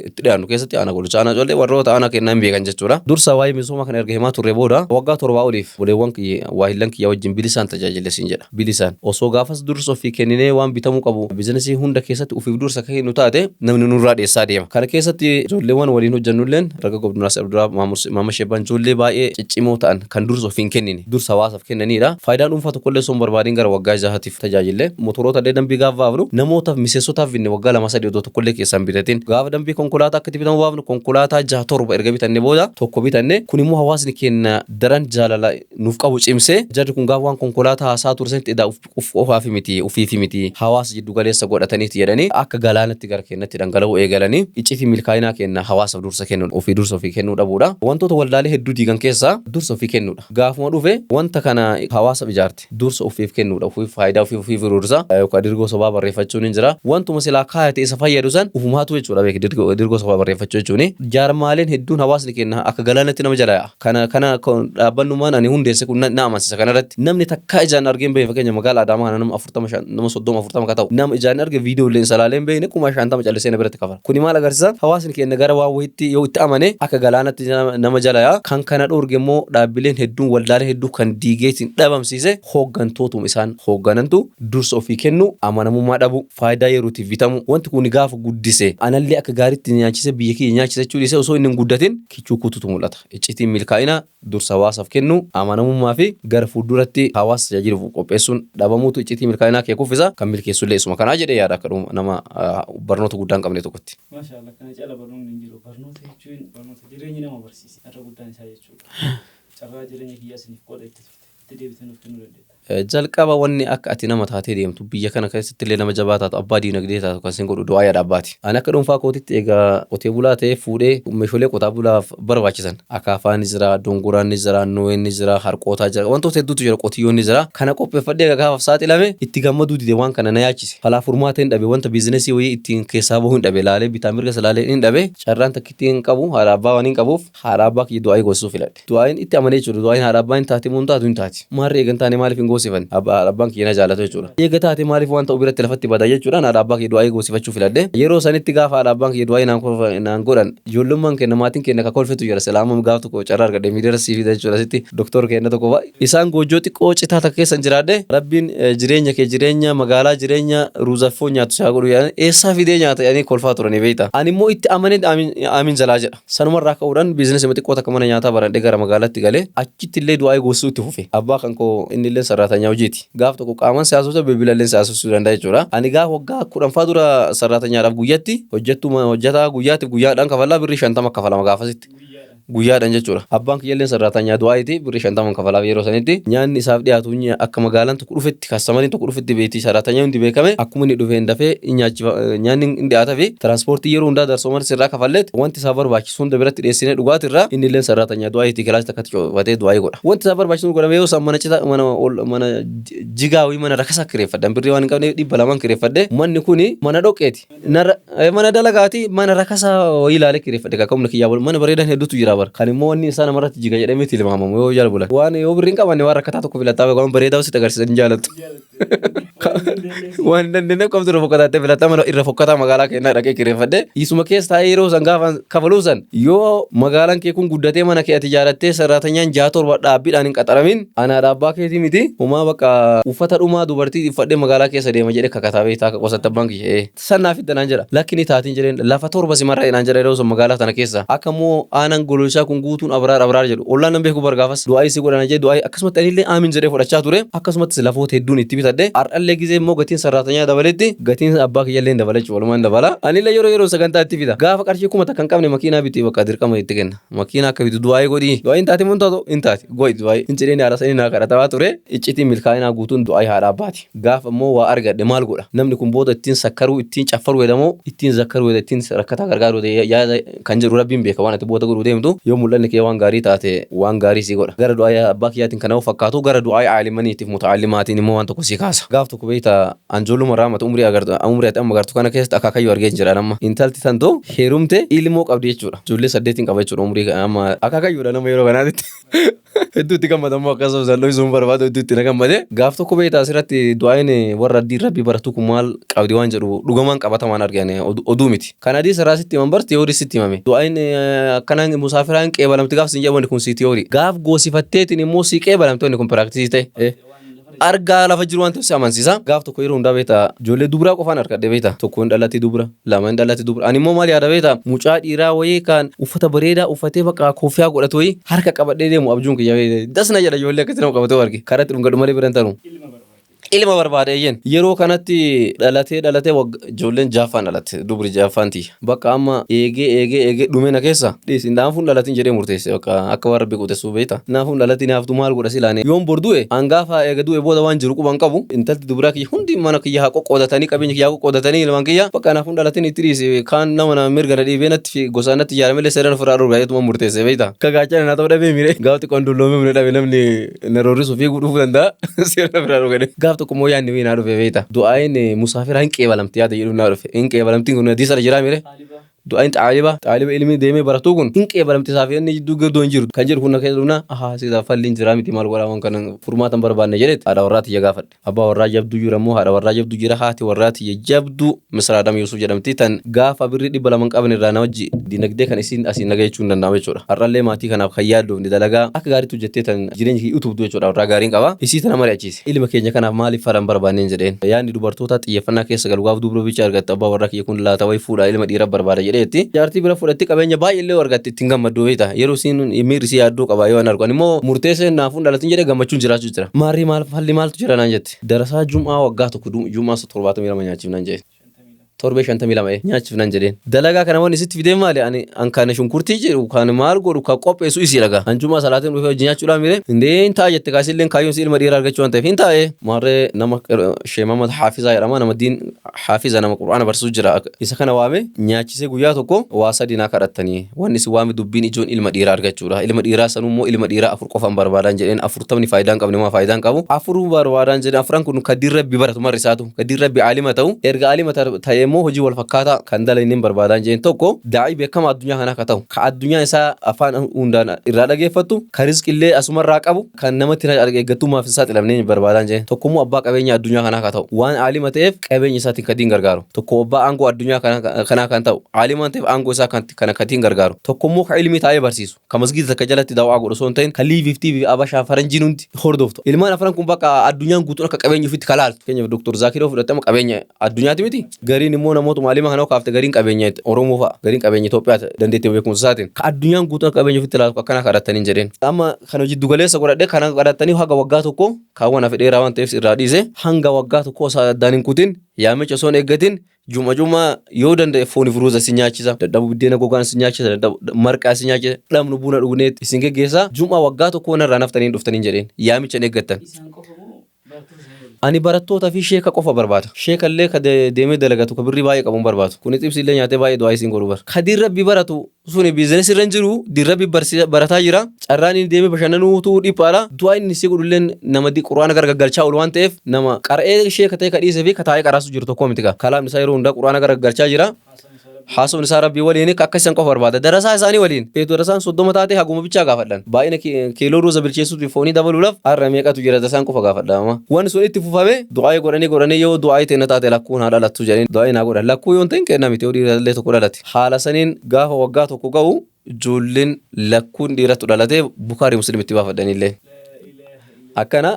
itti dhiyaannu keessatti aanaa Gololchaa aanaa Collee warroota aanaa kennaa hin beekan jechuudha. Dursa waa'ee misooma kana erga himaa turre booda waggaa torbaa oliif obboleewwan kiyya waahillan kiyya wajjin bilisaan tajaajille siin jedha. Bilisaan. Osoo gaafas dursa ofii kenninee waan bitamuu qabu bizinasii hunda keessatti ofiif dursa ka kennu taate namni nurraa dheessaa deema. Kana keessatti ijoolleewwan waliin hojjannulleen Dargaggoo Abdulnaasir Abduraa, Maamma Sheebbaan ijoollee baay'ee ciccimoo ta'an kan dursa ofii hin kennine dursa hawaasaaf kennaniidha. Faayidaa dhuunfaa tokkollee osoo hin barbaadiin gara waggaa jahatiif tajaajille. Motoroota illee dambii gaafa baafnu namootaaf miseensotaaf binne waggaa lama sadii odoo tokkollee keessaa hin bitatin. Gaafa dambii konkolaataa akka itti bitamu baafnu konkolaataa jaha torba erga bitanne booda tokko bitanne. Kun immoo hawaasni keenya daran jaalala nuuf qabu cimsee jarri kun gaafa waan konkolaataa haasaa ture sanitti edaa uf qofaafi miti ufiifi miti hawaasa jiddu galeessa godhataniiti jedhanii akka galaanatti gara keennatti dhangala'uu eegalanii iccitii milkaa'inaa keenna hawaasaaf dursa kennuun ofii dursa ofii kennuu dhabuudha. Wantoota waldaalee hedduu diigan keessaa dursa ofii kennuudha. Gaafuma dhufe wanta kana hawaasaaf ijaarte dursa ofiif kennuudha. Ofiif faayidaa ofiif ofiif dursa yookaan dirgoo sobaa barreeffachuun hin jira. Wantuma silaa kaayate isa fayyadu san ufumaatu jechuudha beeki dirgoo sobaa barreeffachuu jechuuni. Jaarmaaleen hedduun hawaasni keenna akka galaanatti nama jala yaa'a. Kana kana dhaabbannummaan ani hundeesse kun na amansiisa kanarratti. Namni takkaa ijaan argee hin beekne fakkeenya magaala Adaamaa kana nama 40 nama 30 40 ka ta'u nama ijaan arge viidiyoo illee salaalee hin beekne 50,000 callisee na biratti kafala. Kuni maal agarsiisa? Hawaasni keenya gara waan wayiitti yoo itti amane akka galaanatti nama jala yaa'a. Kan kana dhoorge immoo dhaabbileen hedduun waldaalee hedduu kan diigeetiin dhabamsiise hooggantootum isaan hoogganantu dursa ofii kennu amanamummaa dhabu faayidaa yerootiif bitamu wanti kun gaafa guddise anallee akka gaariitti nyaachise biyya kiyya nyaachise jechuu dhiisee osoo inni hin guddatin kichuu kututu mul'ata. Iccitiin milkaa'inaa dursa hawaasaaf kennuu, amanamummaa fi gara fuulduratti hawaasa tajaajiluuf of qopheessuun dhabamuutu iccitii milkaa'inaa kee kuffisa, kan milkeessullee isuma kanaa jedhee yaada akka nama barnoota guddaa hin qabne tokkotti. Masha Allah kana cala barnoonni hin jiru. Barnoota jechuun barnoota jireenyi nama barsiise irra guddaan isaa jechuudha. Carraa jireenya kiyyaa isiniif qooda itti turte. Itti deebitee nuuf kennuu dandeetta. Jalqaba wanni akka ati nama taatee deemtu, biyya kana keessatti illee nama jabaa taatu, abbaa diinagdee taatu kan sin godhu du'aa yaada abbaati. Ani akka dhuunfaa kootitti egaa qotee bulaa ta'ee fuudhee meeshaalee qotaa bulaaf barbaachisan akaafaan ni jira, dongoraan ni jira, nooyeen ni jira, harqootaa jira, wantoota hedduutu jira, qotiyyoon ni jira. Kana qopheeffadhee egaa gaafaaf saaxilame itti gammaduu dide, waan kana na yaachise. Falaa furmaata hin dhabe, wanta biizinesii wayii ittiin keessaa bahuu hin dhabe, laalee bitaa mirga laalee hin dhabe. Carraan takkitti hin qabu, haadha abbaa waan hin qabuuf haadha abbaa kiyya du'aa goosisuu filadhe. Du'aayin itti amanee jechuudha. Du'aayin haadha abbaa hin taate moo hin taatu? Hin taati. Maarree eega hin taane maaliif hin goosifanne? Haadha abbaan kiyya na jaalatu jechuudha. Eega taate maaliif waan ta'u biratti lafatti bada jechuudhaan haadha abbaa kiyya du'aayii goosifachuu filadhe. Yeroo sanitti gaafa haadha abbaan kiyya du'aayii naan godhan, ijoollummaan keenya, maatiin keenya ka kolfetu jira. Silaa amma gaaf tokko carraa argadhe miidiyaa sii fida jechuudha sitti doktor keenya tokko fa'a. Isaan goojjoo xiqqoo citaa takka keessan jiraadhe, Rabbiin jireenya kee jireenya magaalaa, jireenya ruuzaffoo nyaatu si haa godhu jedhanii, eessaa fidee nyaata jedhanii kolfaa turanii beekta. Ani immoo itti amanee aamin jalaa jedha. Sanumarraa ka'uudhaan biizinasii xiqqoo takka mana nyaataa baradhee gara magaalaatti galee achitti illee du'aa'ii goosisuu itti fufe. Abbaa kan koo inni illee sarraatanyaa hojiiti. Gaaf tokko qaaman si haasofsa, bilbila illee si haasofsuu danda'a jechuudha. Ani gaaf waggaa 10ffaa dura sarraatanyaadhaaf guyyatti hojjettuu hojjetaa guyyaatiif guyyaadhaan kafallaa birrii 50 kafalama gaafasitti. Guyyaadhaan jechuudha. Abbaan kiyya illee sarraatanyaa du'aa'iiti, birrii 50 kafalaaf yeroo sanitti. Nyaanni isaaf dhiyaatu akka magaalaan tokko dhufetti, kastamariin tokko dhufetti beekti, sarraatanyaa hundi beekame, akkuma inni dhufeen dafee nyaanni hin dhiyaata fi tiraanspoortii yeroo hundaa darsooman sirraa kafalleet wanti isaa barbaachisu hunda biratti dhiyeessinee dhugaatirraa inni illee sarraatanyaa du'aa'iiti kilaasii takkatti cufatee du'aa'ii godha. Wanti isaa barbaachisu godhame. Yeroo san mana citaa, mana ol, mana jigaa wayii, mana rakasaa kireeffadhan, birrii waan hin qabne 200 kireeffadhe. Manni kuni mana dhoqqeeti. Mana dalagaati, mana rakasaa wayii ilaalee kireeffadhe, akka humna kiyyaa mana bareedan hedduutu jira bara. Kan immoo wanni isaa namarratti jiga jedhamee tilmaamamu yoo jala bulan. Waan yoo birrii hin qabanne waan rakkataa tokko filataa, waan bareedaa sitti agarsiisan hin jaalattu. Waan hin dandeenye qabdu irra fokkatattee filataa, mana irra fokkataa magaalaa keenyaa dhaqee kireeffadhe. Isuma keessa taa'ee yeroo san gaafa kafaluu san, yoo magaalaan kee kun guddatee mana kee ati ijaarrattee sarraatanyaan jaha torba dhaabbiidhaan hin qaxaramin, anaadha abbaa keetii miti, homaa bakka uffata dhumaa dubartii uffadhee magaalaa keessa deema jedhee kakataa beektaa akka qosatti abbaan kiyya. San naa fidda naan jedha. Lakki ni taatiin jedheen, lafa torba simarra naan jedha yeroo sun magaalaa tana keessa. Akka immoo aanaan gololchaa kun guutuun abraar abraar jedhu. Ollaan nan beeku bar gaafas. Du'aayii si godhana jedhe, du'aayii akkasumatti anillee aamin jedhee fudhachaa ture. Akkasumattis lafoota hedduun itti bitadhe. Har'allee gizee immoo gatiin sarraatanyaa dabaletti gatiin abbaa kiyyallee hin dabala jechuudha, walumaan dabala. Anillee yeroo yeroon sagantaa itti fida. Gaafa qarshii 1000 hin qabne makiinaa biti bakka dirqama itti kenna. Makiinaa akka bitu du'aayii godhii. Du'aayiin taate moo hin taatu? Hin taati. Godhi du'aayii. Hin jedheen haadha sanii naa kadhatamaa ture. Iccitiin milkaa'inaa guutuun du'aayii haadha abbaati. Gaafa immoo waa argadhe maal godha? Namni kun booda ittiin sakkaruu, ittiin caffaruu hedha moo ittiin zakkaruu hedha, ittiin rakkataa gargaaruu hedha yaada kan jedhu Rabbiin beeka. Waan ati booda godhuu deemtu yoo mul'anni kee waan gaarii taate waan gaarii sii godha. Gara du'aayii abbaa kiyyaatiin kana yoo fakkaatu, gara du'aayii aalimaniitiif muta'allimaatiin immoo waan tokko sii kaasa. Gaaf tokko beektaa anjoolluma raamata umrii agartu, umrii ati amma agartu kana keessatti akaakayyuu argee jira amma. Intalti tantu heerumte, ilmoo qabdi jechuudha. Ijoollee saddeetiin qaba jechuudha umrii amma akaakayyuudha nama yeroo kanaatitti. Hedduu itti gammadamu, akkasumas zalloo isuun barbaadu hedduu itti na gammade. Gaaf tokko beektaa asirratti du'aayin warra addiin rabbii baratu kun maal qabdi waan jedhu dhugamaan qabatamaan argane, oduu miti. Kan hadiisa irraa sitti himan bar tiyoorii sitti himame. Du'aayin akkanaan musaafiraa hin qeebalamti gaaf siin jedhu, wanni kun sii tiyoorii. Gaaf goosifatteetiin immoo sii qeebalamti, wanni kun piraaktisii ta'e. Argaa lafa jiru waan ta'eef si amansiisa. Gaaf tokko yeroo hundaa beektaa ijoollee dubaraa qofaan argadhe beektaa. Tokko hin dhalatti dubra, lama hin dhalatti dubra. Ani immoo maal yaada beektaa, mucaa dhiiraa wayii kan uffata bareedaa uffatee bakka koffiyaa godhatu wayii harka qabadhee deemu abjuun kiyya beektaa. Das na jedha ijoollee akkatti nama qabatee arge. Karatti dhungadhu malee bira hin taru. Ilma barbaade eeyyen. Yeroo kanatti dhalatee dhalatee ijoolleen jaaffaan dhalatte, dubri jaaffaan tiyya. Bakka amma eegee eegee eegee dhume na keessa dhiisi, naafuun dhalatin jedhee murteesse, bakka akka waan rabbi qutessuu beekta. Naafuun dhalatin haaftu maal godha silaane, yoon bor du'e hangaafa eega du'e booda waan jiru quban qabu, intalti dubraa kiyya hundi mana kiyya haa qoqqoodatanii, qabeenya kiyya haa qoqqoodatanii, ilmaan kiyya bakka naafuun dhalatin itti dhiisi, kaan nama na mirga na dhiibee natti fi gosaan natti ijaaramellee seeraan ofirraa dhorgaa jettuma murteesse beekta. Akka gaachana naa ta'uu dhabee mire gaafa xiqqoon dulloomee mune dhabe, namni na roorrisu fiiguu dhufuu danda'a, seeraan ofirraa dhorgane. Gaaf tokko immoo yaadni wayii naa dhufe beekta. Du'aayin musaafiraa hin qeebalamti yaada jedhu naa dhufe. Hin qeebalamtiin kun hadiisa irra jiraa mire. Du'aayin xaaliba ilmi deemee baratuu kun hin qeebalamti, isaaf inni jidduu girdoo hin jiru kan jedhu kun na keessa dhufna, ahaa sidaa falli hin jiraa miti, maal godhaa waan kana furmaata hin barbaanne jedheet haadha warraa tiyya gaafadhe. Abbaa warraa jabduu jira immoo haadha warraa jabduu jira. Haati warraa tiyya jabduu Misraa Adam Yuusuf jedhamti, tan gaafa birrii 200 hin qabne irraa na wajji dinagdee kan isiin asiin naga jechuun hin danda'amu jechuudha. Har'allee maatii kanaaf kan yaaddoofne, dalagaa akka gaariitti hojjettee tan jireenya kiyya utubdu jechuudha, warraa gaariin qaba. Isii tana mari'achiise. Ilma keenya kanaaf maaliif fala hin barbaanneen jedheen. Yaadni dubartootaa xiyyeeffannaa keessa galu gaaf dubra bicha argattu, abbaa warraa kiyya kun laata wayi fuudha, ilma dhiira barbaada jedheetti. Jaartii bira fudhatti, qabeenya baay'eellee yoo argatte ittiin gammaddu beekta. Yeroo isiin miirri isii yaaddoo qaba yoo an argu. Ani immoo murteessee naafuun dhalatin jedhee gammachuun jiraachuu jira. Maarrii maal falli maaltu jira naan jette. Darasaa jum'aa waggaa tokko jum'aa 72 nyaachifnaan jedhe. Torbee 52 nyaachifnan jedheen. Dalagaa kana wanni sitti fideen maali? Ani an kan shunkurtii jedhu kan maal godhu kan qopheessu isii dhagaa. An jumaa salaatiin dhufee hojii nyaachuudhaan mire indee hin ta'a jette kaasilleen kaayyoon si ilma dhiiraa argachuu waan ta'eef hin taa'e. Maarree nama Sheeh Mahammad Haafizaa jedhama, nama diin haafiza, nama qur'aana barsiisu jira. Isa kana waame nyaachisee guyyaa tokko waa sadi naa kadhattanii. Wanni isin waame dubbiin ijoon ilma dhiiraa argachuudha. Ilma dhiiraa sanuu immoo ilma dhiiraa afur qofan barbaadaan jedheen. 40ni faayidaa hin qabne, maa faayidaa hin qabu. Afur barbaadaan jedheen. Afran kun ka diin Rabbi baratu marri isaatu ka diin Rabbi aalima ta'u, erga aalima ta'e immoo hojii wal fakkaataa kan dalaynin barbaadaan jedheen. Tokko daa'ii beekamaa addunyaa kanaa ka ta'u, ka addunyaan isaa afaan hundaan irraa dhageeffattu, ka rizqillee asumarraa qabu, kan namatti eeggattummaaf hin saaxilamne barbaadaan jedheen. Tokko immoo abbaa qabeenya addunyaa kanaa ka ta'u, waan aalima ta'eef qabeenya isaatiin ka diin gargaaru. Tokko abbaa aangoo addunyaa kanaa kan ta'u, aalima waan ta'eef aangoo isaa kana ka diin gargaaru. Tokko immoo ka ilmii taa'ee barsiisu, ka masgiida takka jalatti da'waa godhu osoo hin ta'in, ka liiviif TV abashaa faranjiin hundi hordoftu. Ilmaan afran kun bakka addunyaan guutuun akka qabeenya ofiitti ka laaltu. Fakkeenyaaf Dr. Zaakir yoo fudhatte amma qabeenya addunyaati miti. Gariin immoo namootuma alima kana yoo kaafte gariin qabeenya Oromoo fa'a, gariin qabeenya Itoophiyaati dandeettii beekumsa isaatiin. Ka addunyaan guutuun akka qabeenya ofiitti laaltu akkana kadhattaniin jedheen. Amma kana jiddu galeessa godhadhee kana kadhattanii haga waggaa tokko kaawwan hafe dheeraa waan ta'eef irraa dhiise, hanga waggaa tokko osoo addaan hin kutin, yaamicha osoo hin eeggatin, juma juma yoo danda'e fooniif ruuza isin nyaachisa, dadhabu biddeena gogaan isin nyaachisa, dadhabu marqaa isin nyaachisa, dhabnu buna dhugneet isin geggeessa. Juma waggaa tokko narraa naftanii hin dhuftaniin jedheen, yaamicha hin eeggattan. Isaan qofa moo barattoota isaanii waliin? Ani barattoota fi sheeka qofa barbaada. Sheeka illee ka deemee dalagatu ka birrii baay'ee qabu hin barbaadu. Kuni xibsii illee nyaatee baay'ee du'aa isiin godhu bar. Ka diin Rabbii baratu suni business irra hin jiru, diin Rabbii barataa jira. Carraan inni deemee bashannanuutu dhiphaadha. Du'aa inni isii godhu illee nama Qur'aana gargaggalchaa oolu waan ta'eef, nama qara'ee sheeka ta'e ka dhiisee fi ka taa'ee qaraasu jiru tokko miti kaa. Kalaamni isaa yeroo hundaa Qur'aana gargaggalchaa jira. Haasofni isaa Rabbii waliin akka isan qofa barbaada. Darasaa isaanii waliin. Feetu darasaan 30 taate haguma bichaa gaafadhan. Baay'ina kiiloo ruuza bilcheessuuti foonii dabaluudhaaf har'a meeqatu jira, darasaan qofa gaafadha amma. Wanni sun itti fufame du'aa'ii godhanii godhanii yoo du'aa'ii teenna taate lakkuun haa dhalattu jedhanii du'aa'ii naa godhan. Lakkuu yoo hin ta'in kenna miti, yoo dhiira illee tokko dhalate. Haala saniin gaafa waggaa tokko ga'u ijoolleen lakkuun dhiiratu dhalatee Bukaarii Muslim itti baafadhanillee. Akkana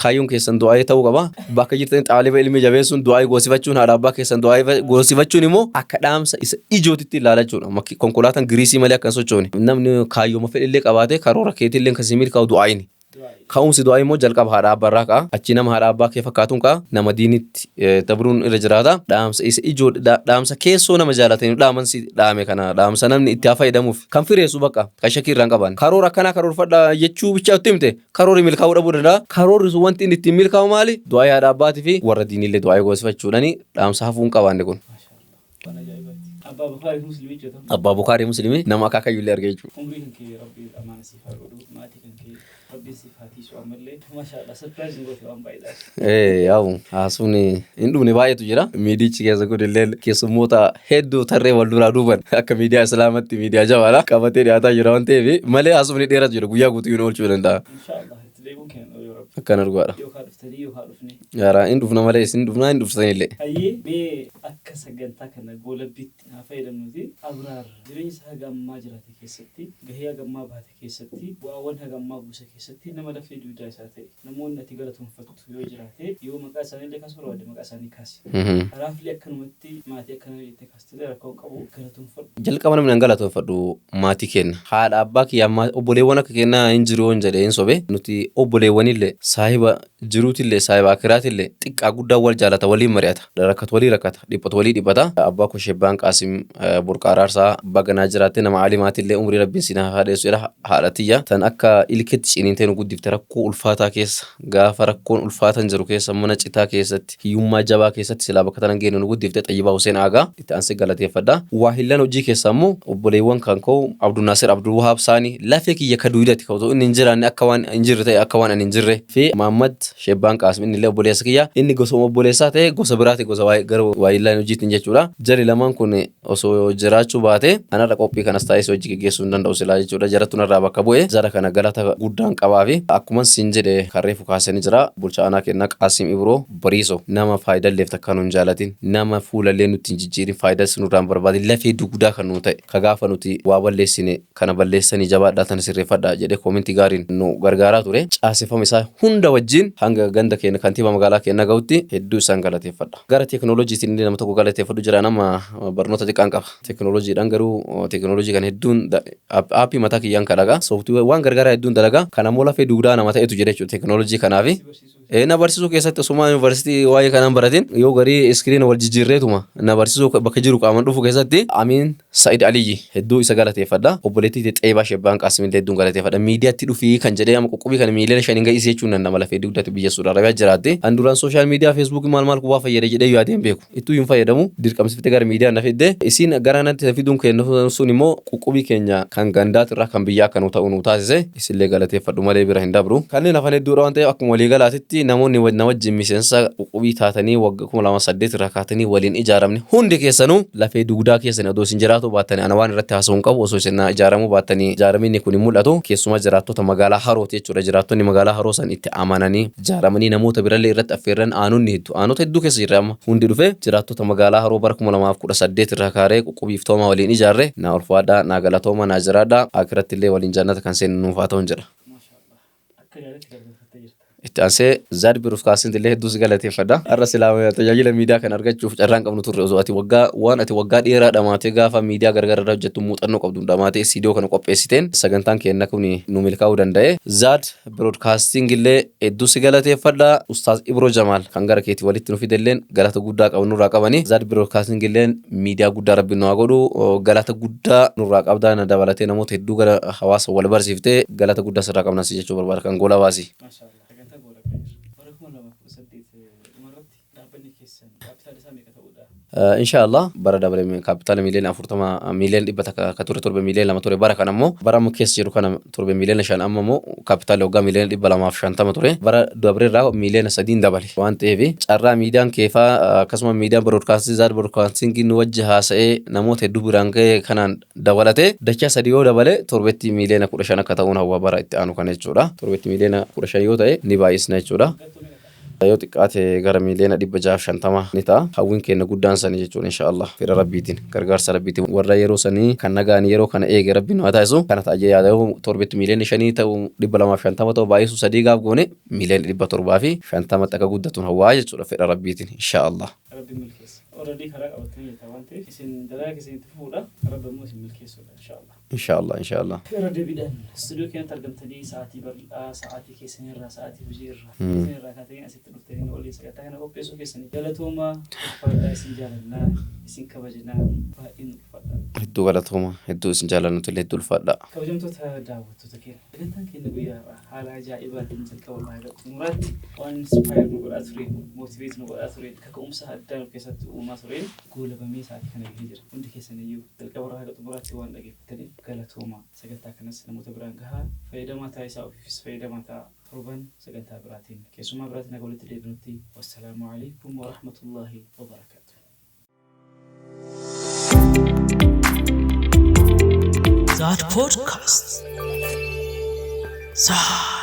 kaayyoon keessan du'aa'ii ta'uu qaba. Bakka jirtanitti xaaliba ilmii jabeessuun, du'aa'ii goosifachuun, haadha abbaa keessan du'aa'ii goosifachuun immoo akka dhaamsa isa ijootitti ilaala jechuudha. Konkolaataan giriisii malee akka hin sochoone. Namni kaayyooma fedhellee qabaatee karoora keetillee kan si milkaa'u du'aa'iini. Ka'umsi du'aa'ii immoo jalqaba haadha abbaa irraa ka'a. Achii nama haadha abbaa kee fakkaatuun ka'a. Nama diinitti dabruun irra jiraata. Dhaamsa isa ijoo, dhaamsa keessoo nama jaalatanii dhaaman si dhaame kana, dhaamsa namni itti haa fayyadamuuf kan fireessu bakka kan shakkii irraa hin qabaanne. Karoora akkanaa karoorfadha jechuu bichaa itti himte karoorri milkaa'uu dhabuu danda'a. Karoorri sun wanti inni ittiin milkaa'u maali? Du'aa'ii haadha abbaatii fi warra diiniillee du'aa'ii goosifachuudhani dhaamsa hafuu hin qabaanne kun. Waan ajaa'ibaati. Abbaa Bukaarii fi Muslimii jechuudha. Abbaa Bukaarii Muslimii nama akaakayyullee arge jechuudha. Umrii kan kee Rabbi amaana siif haa godhu. Maatii kan kee Rabbiin siif haa tiisu ammallee. Maasha Allah, surprise nu goote waan baay'eedhaaf. Ee yaa'u haasuun hin dhumne baay'eetu jira. Miidichi keessa kun illee keessummoota hedduu tarree wal duraa duuban akka miidiyaa Islaamatti miidiyaa jabaadha qabatee dhiyaataa jira waan ta'eef malee haasuun dheeratu jira, guyyaa guutuu hin oolchuu danda'a. Insha Allah itti deebi'uun keenya yoo Rabbi. Akkana dhugaadha. Yookaan dhuftanii yookaan dhufne. Yaaraa hin dhufna malee isin dhufnaa hin dhuftanillee. Hayyee, mee akka sagantaa kana goolabbiitti haa fayyadamnuuti, Abraar jireenya isaa haga ammaa jiraate keessatti, gahee haga ammaa bahate keessatti, bu'aawwan haga ammaa buuse keessatti nama lafee dugdaa isaa ta'e, namoonni ati galatoomfattu yoo jiraate, yoo maqaa isaaniillee kaasuu barbaadde maqaa isaanii kaasi. Karaafillee akkanumatti maatii akkana jettee kaastillee rakkoo hin qabu, galatoomfadhu. Jalqaba namni an galatoomfadhu maatii keenna. Haadha abbaa kiyya ammaa obboleewwan akka keennaa hin jiru yoon jedhe hin sobe. Nuti obboleewwanillee saahiba jiruutillee saahiba akiraatillee xiqqaa guddaan wal jaalata, waliin mari'ata, rakkatu walii rakkata, dhiphatu walii dhiphata. Abbaa koo Shebbaan Qaasim Burqaa Araarsaa baga naa jiraatte, nama aalimaatillee umrii Rabbiin siin haa dheessu jedha. Haadha tiyya tan akka ilkeetti ciniintee nu guddifte rakkoo ulfaataa keessa, gaafa rakkoon ulfaatan jiru keessa, mana citaa keessatti, hiyyummaa jabaa keessatti silaa bakka tanan geenne nu guddifte, Xayyibaa Huseen Aagaa itti aansee galateeffadha. Waahillan hojii keessaa immoo obboleewwan kan koo Abdulnaasir Abdulwahaab Saanii lafee kiyya ka duydati, ka otoo inni hin jiraanne akka waan hin jirre ta'e, akka waan ani hin jirre, fi Mahaammad Shebbaan Qaasim, inni illee obboleessa kiyya, inni gosuma obboleessaa ta'e gosa biraati, gosa gara waahillan hojiitiin jechuudha. Jari lamaan kun osoo jiraachuu baate anarra qophii kanas taa'ee si hojii geggeessuu hin danda'u silaa jechuudha. Jarattu narraa bakka bu'e. Jara kana galata guddaan qabaafi. Akkuman siin jedhe kan reefu kaasee ni jira. Bulchaa aanaa keenyaa Qaasim Ibroo Bariiso nama faayidalleef takkaa nu hin jaalatin, nama fuulallee nutti hin jijjiirin, faayidas nurraa hin barbaadin, lafee dugdaa kan nuu ta'e, ka gaafa nuti waa balleessine kana balleessanii jabaadhaa tana sirreeffadhaa jedhee koomentii gaariin nu gargaaraa ture. Caaseffama isaa hunda wajjin hanga ganda keenya kantiibaa magaalaa keenyaa gahutti hedduu isaan galateeffadha. Gara teekinooloojiitiin illee nama tokko galateeffadhu jira. Nama barnoota xiqqaan qaba. Teekinooloojiidhaan garuu teekinooloojii kana hedduun aappii mataa kiyyaan kalaqa. Sooftiweer waan gargaaraa hedduun dalaga. Kana immoo lafee dugdaa nama ta'etu jira jechuudha teekinooloojii kanaafi. Na barsiisuu keessatti osuma yuunivarsiitii waa'ee kanaan baratin yoo garii iskiriina wal jijjiirreetuma na barsiisuu bakka jiru qaaman dhufu keessatti Amiin Sa'id Aliyyi hedduu isa galateeffadha. Obboleettii Xeebaa Shebbaan Qaasimillee hedduun galateeffadha. Miidiyaatti dhufii kan jedhee amma qoqqobii kana miiliyoona 5 ga'isee jechuun nan nama lafee dugdatti biyya Suudi Arabiyaa jiraatti. An duraan social media Feesbuukii maal maal kubaa fayyada jedhee yaadee hin beeku. Ittuu hin fayyadamu dirqamsiftee gara miidiyaa na fidde. Isiin gara natti fiduun keenya sun immoo qoqqobii keenya kan gandaatirraa kan biyyaa akka nu ta'u nu taasise. Isillee galateeffadhu malee bira hin dabru. Kanneen hafan hedduudha waan ta'eef akkuma waliigalaatitti namoonni na wajjin miseensa qoqqobii taatanii waggaa 2008 irraa kaatanii waliin ijaaramne hundi keessanuu lafee dugdaa keessanii odoo isin jiraatu baattanii ana waan irratti haasa'uu hin qabu. Osoo isin ijaaramuu baattanii ijaaramni kun hin mul'atu. Keessumaa jiraattota magaalaa Harooti jechuudha. Jiraattonni magaalaa Haroo san itti amananii ijaaramanii namoota birallee irratti affeerran aanonni hedduu aanota hedduu keessa jirra amma hundi dhufe jiraattota magaalaa Haroo bara 2018 irraa kaaree qoqqobiif toomaa waliin ijaarre naa ulfaadhaa, naa galatooma, naa jiraadhaa, akiratti illee waliin jannata kan seenu nuuf haa ta'uun jedha. Maashaallah. Akka gaariitti galateeffattee jirta. Itti aansee Zaad Biroodkaastiin illee hedduu si galateeffadha. Har'a silaa tajaajila miidiyaa kan argachuuf carraan qabnu turre osoo ati waggaa waan ati waggaa dheeraa dhamaatee gaafa miidiyaa gargaraa irra hojjettu muuxannoo qabdu dhamaatee istiidiyoo kana qopheessiteen sagantaan keenya kun nu milkaa'uu danda'e. Zaad Biroodkaastiin illee hedduu si galateeffadha. Ustaaz Ibro Jamaal kan gara keetii walitti nu fidelleen galata guddaa qabu nurraa qabani. Zaad Biroodkaastiin illee miidiyaa guddaa rabbi nu haa godhu, galata guddaa nurraa qabdaa, na dabalatee namoota hedduu gara hawaasa wal barsiiftee galata guddaa sirraa qabna si jechuu barbaada kan gola baasi. Maashaallah. Sagantaa goolabnee jirra. Bara 2018 dhumarratti dhaabbanni keessan kaapitaala isaa meeqa ta'uudha? Inshaallah bara dabre kaapitaala miiliyoona 40 miiliyoona 100 ka ture torbe miiliyoona 2 ture. Bara kana immoo bara amma keessa jiru kana torbe miiliyoona 5, amma immoo kaapitaala waggaa miiliyoona 250 ture, bara dabre irraa miiliyoona 3 dabale waan ta'eef carraa miidiyaan keefaa akkasuma miidiyaan biroodkaastii Zaad Biroodkaastingii nu wajji haasa'ee namoota hedduu biraan ga'e kanaan dabalatee dachaa sadii yoo dabale torbetti miiliyoona 15 akka ta'uun hawwa bara itti aanu kana jechuudha. Torbetti miiliyoona 15 yoo ta'e ni baay'isna jechuudha. Yoo xiqqaate gara miiliyoona 650 ni ta'a. Hawwiin keenya guddaan sanii jechuudha inshaallah. Fedha rabbiitiin, gargaarsa rabbiitiin, warra yeroo sanii kan nagaan yeroo kana eege rabbi nu haa taasisu. Kana ta'a jee yaada, yoo torbetti miiliyoona 5 ta'u 250 ta'u baay'isu sadii gaaf goone miiliyoona 750tti akka guddatuun hawwaa jechuudha fedha rabbiitiin inshaallah. Rabbi milkeessa. Already karaa qabattanii jirta waan ta'eef isin dalagaa keessan itti fufuudha. Rabbi immoo isin milkeessuudha inshaallah. Inshaallah, inshaallah. Irra deebiidhaan istuudiyoo keenyatti argamtanii sa'aatii bal'aa sa'aatii keessanirraa sa'aatii hojii irraa isinirraa kaatanii asitti dhuftanii nu waliin sagantaa kana qopheessuu keessanii galatooma, ulfaadhaa, isin jaalannaa, isin kabajnaa, baay'ee nu ulfaadhaa. Hedduu galatooma, hedduu isin jaallannutu illee hedduu ulfaadha. Kabajamtoota daawwattoota keenya, sagantaan keenya guyyaa har'aa haala ajaa'ibaatiin jalqabarraa haga xumuraatti waan inspire nu godhaa tureen, motivate nu godhaa tureen, kaka'umsa addaa nu keessatti uumaa tureen goolabamee sa'aatii kana gahee jira. Hundi keessaniyyuu jalqabarraa haga xumuraatti waan dhaggeeffataniif galatooma. Sagantaa kanas namoota biraan gahaa, fayyadamaa taasisaa, ofiifis fayyadamaa ta'a. Torban sagantaa biraatiin keessummaa biraatiin haga walitti deebinutti wassalaamu alaikum warahmatullaahi wabarakaatu. Zaad Podcast. Zaad.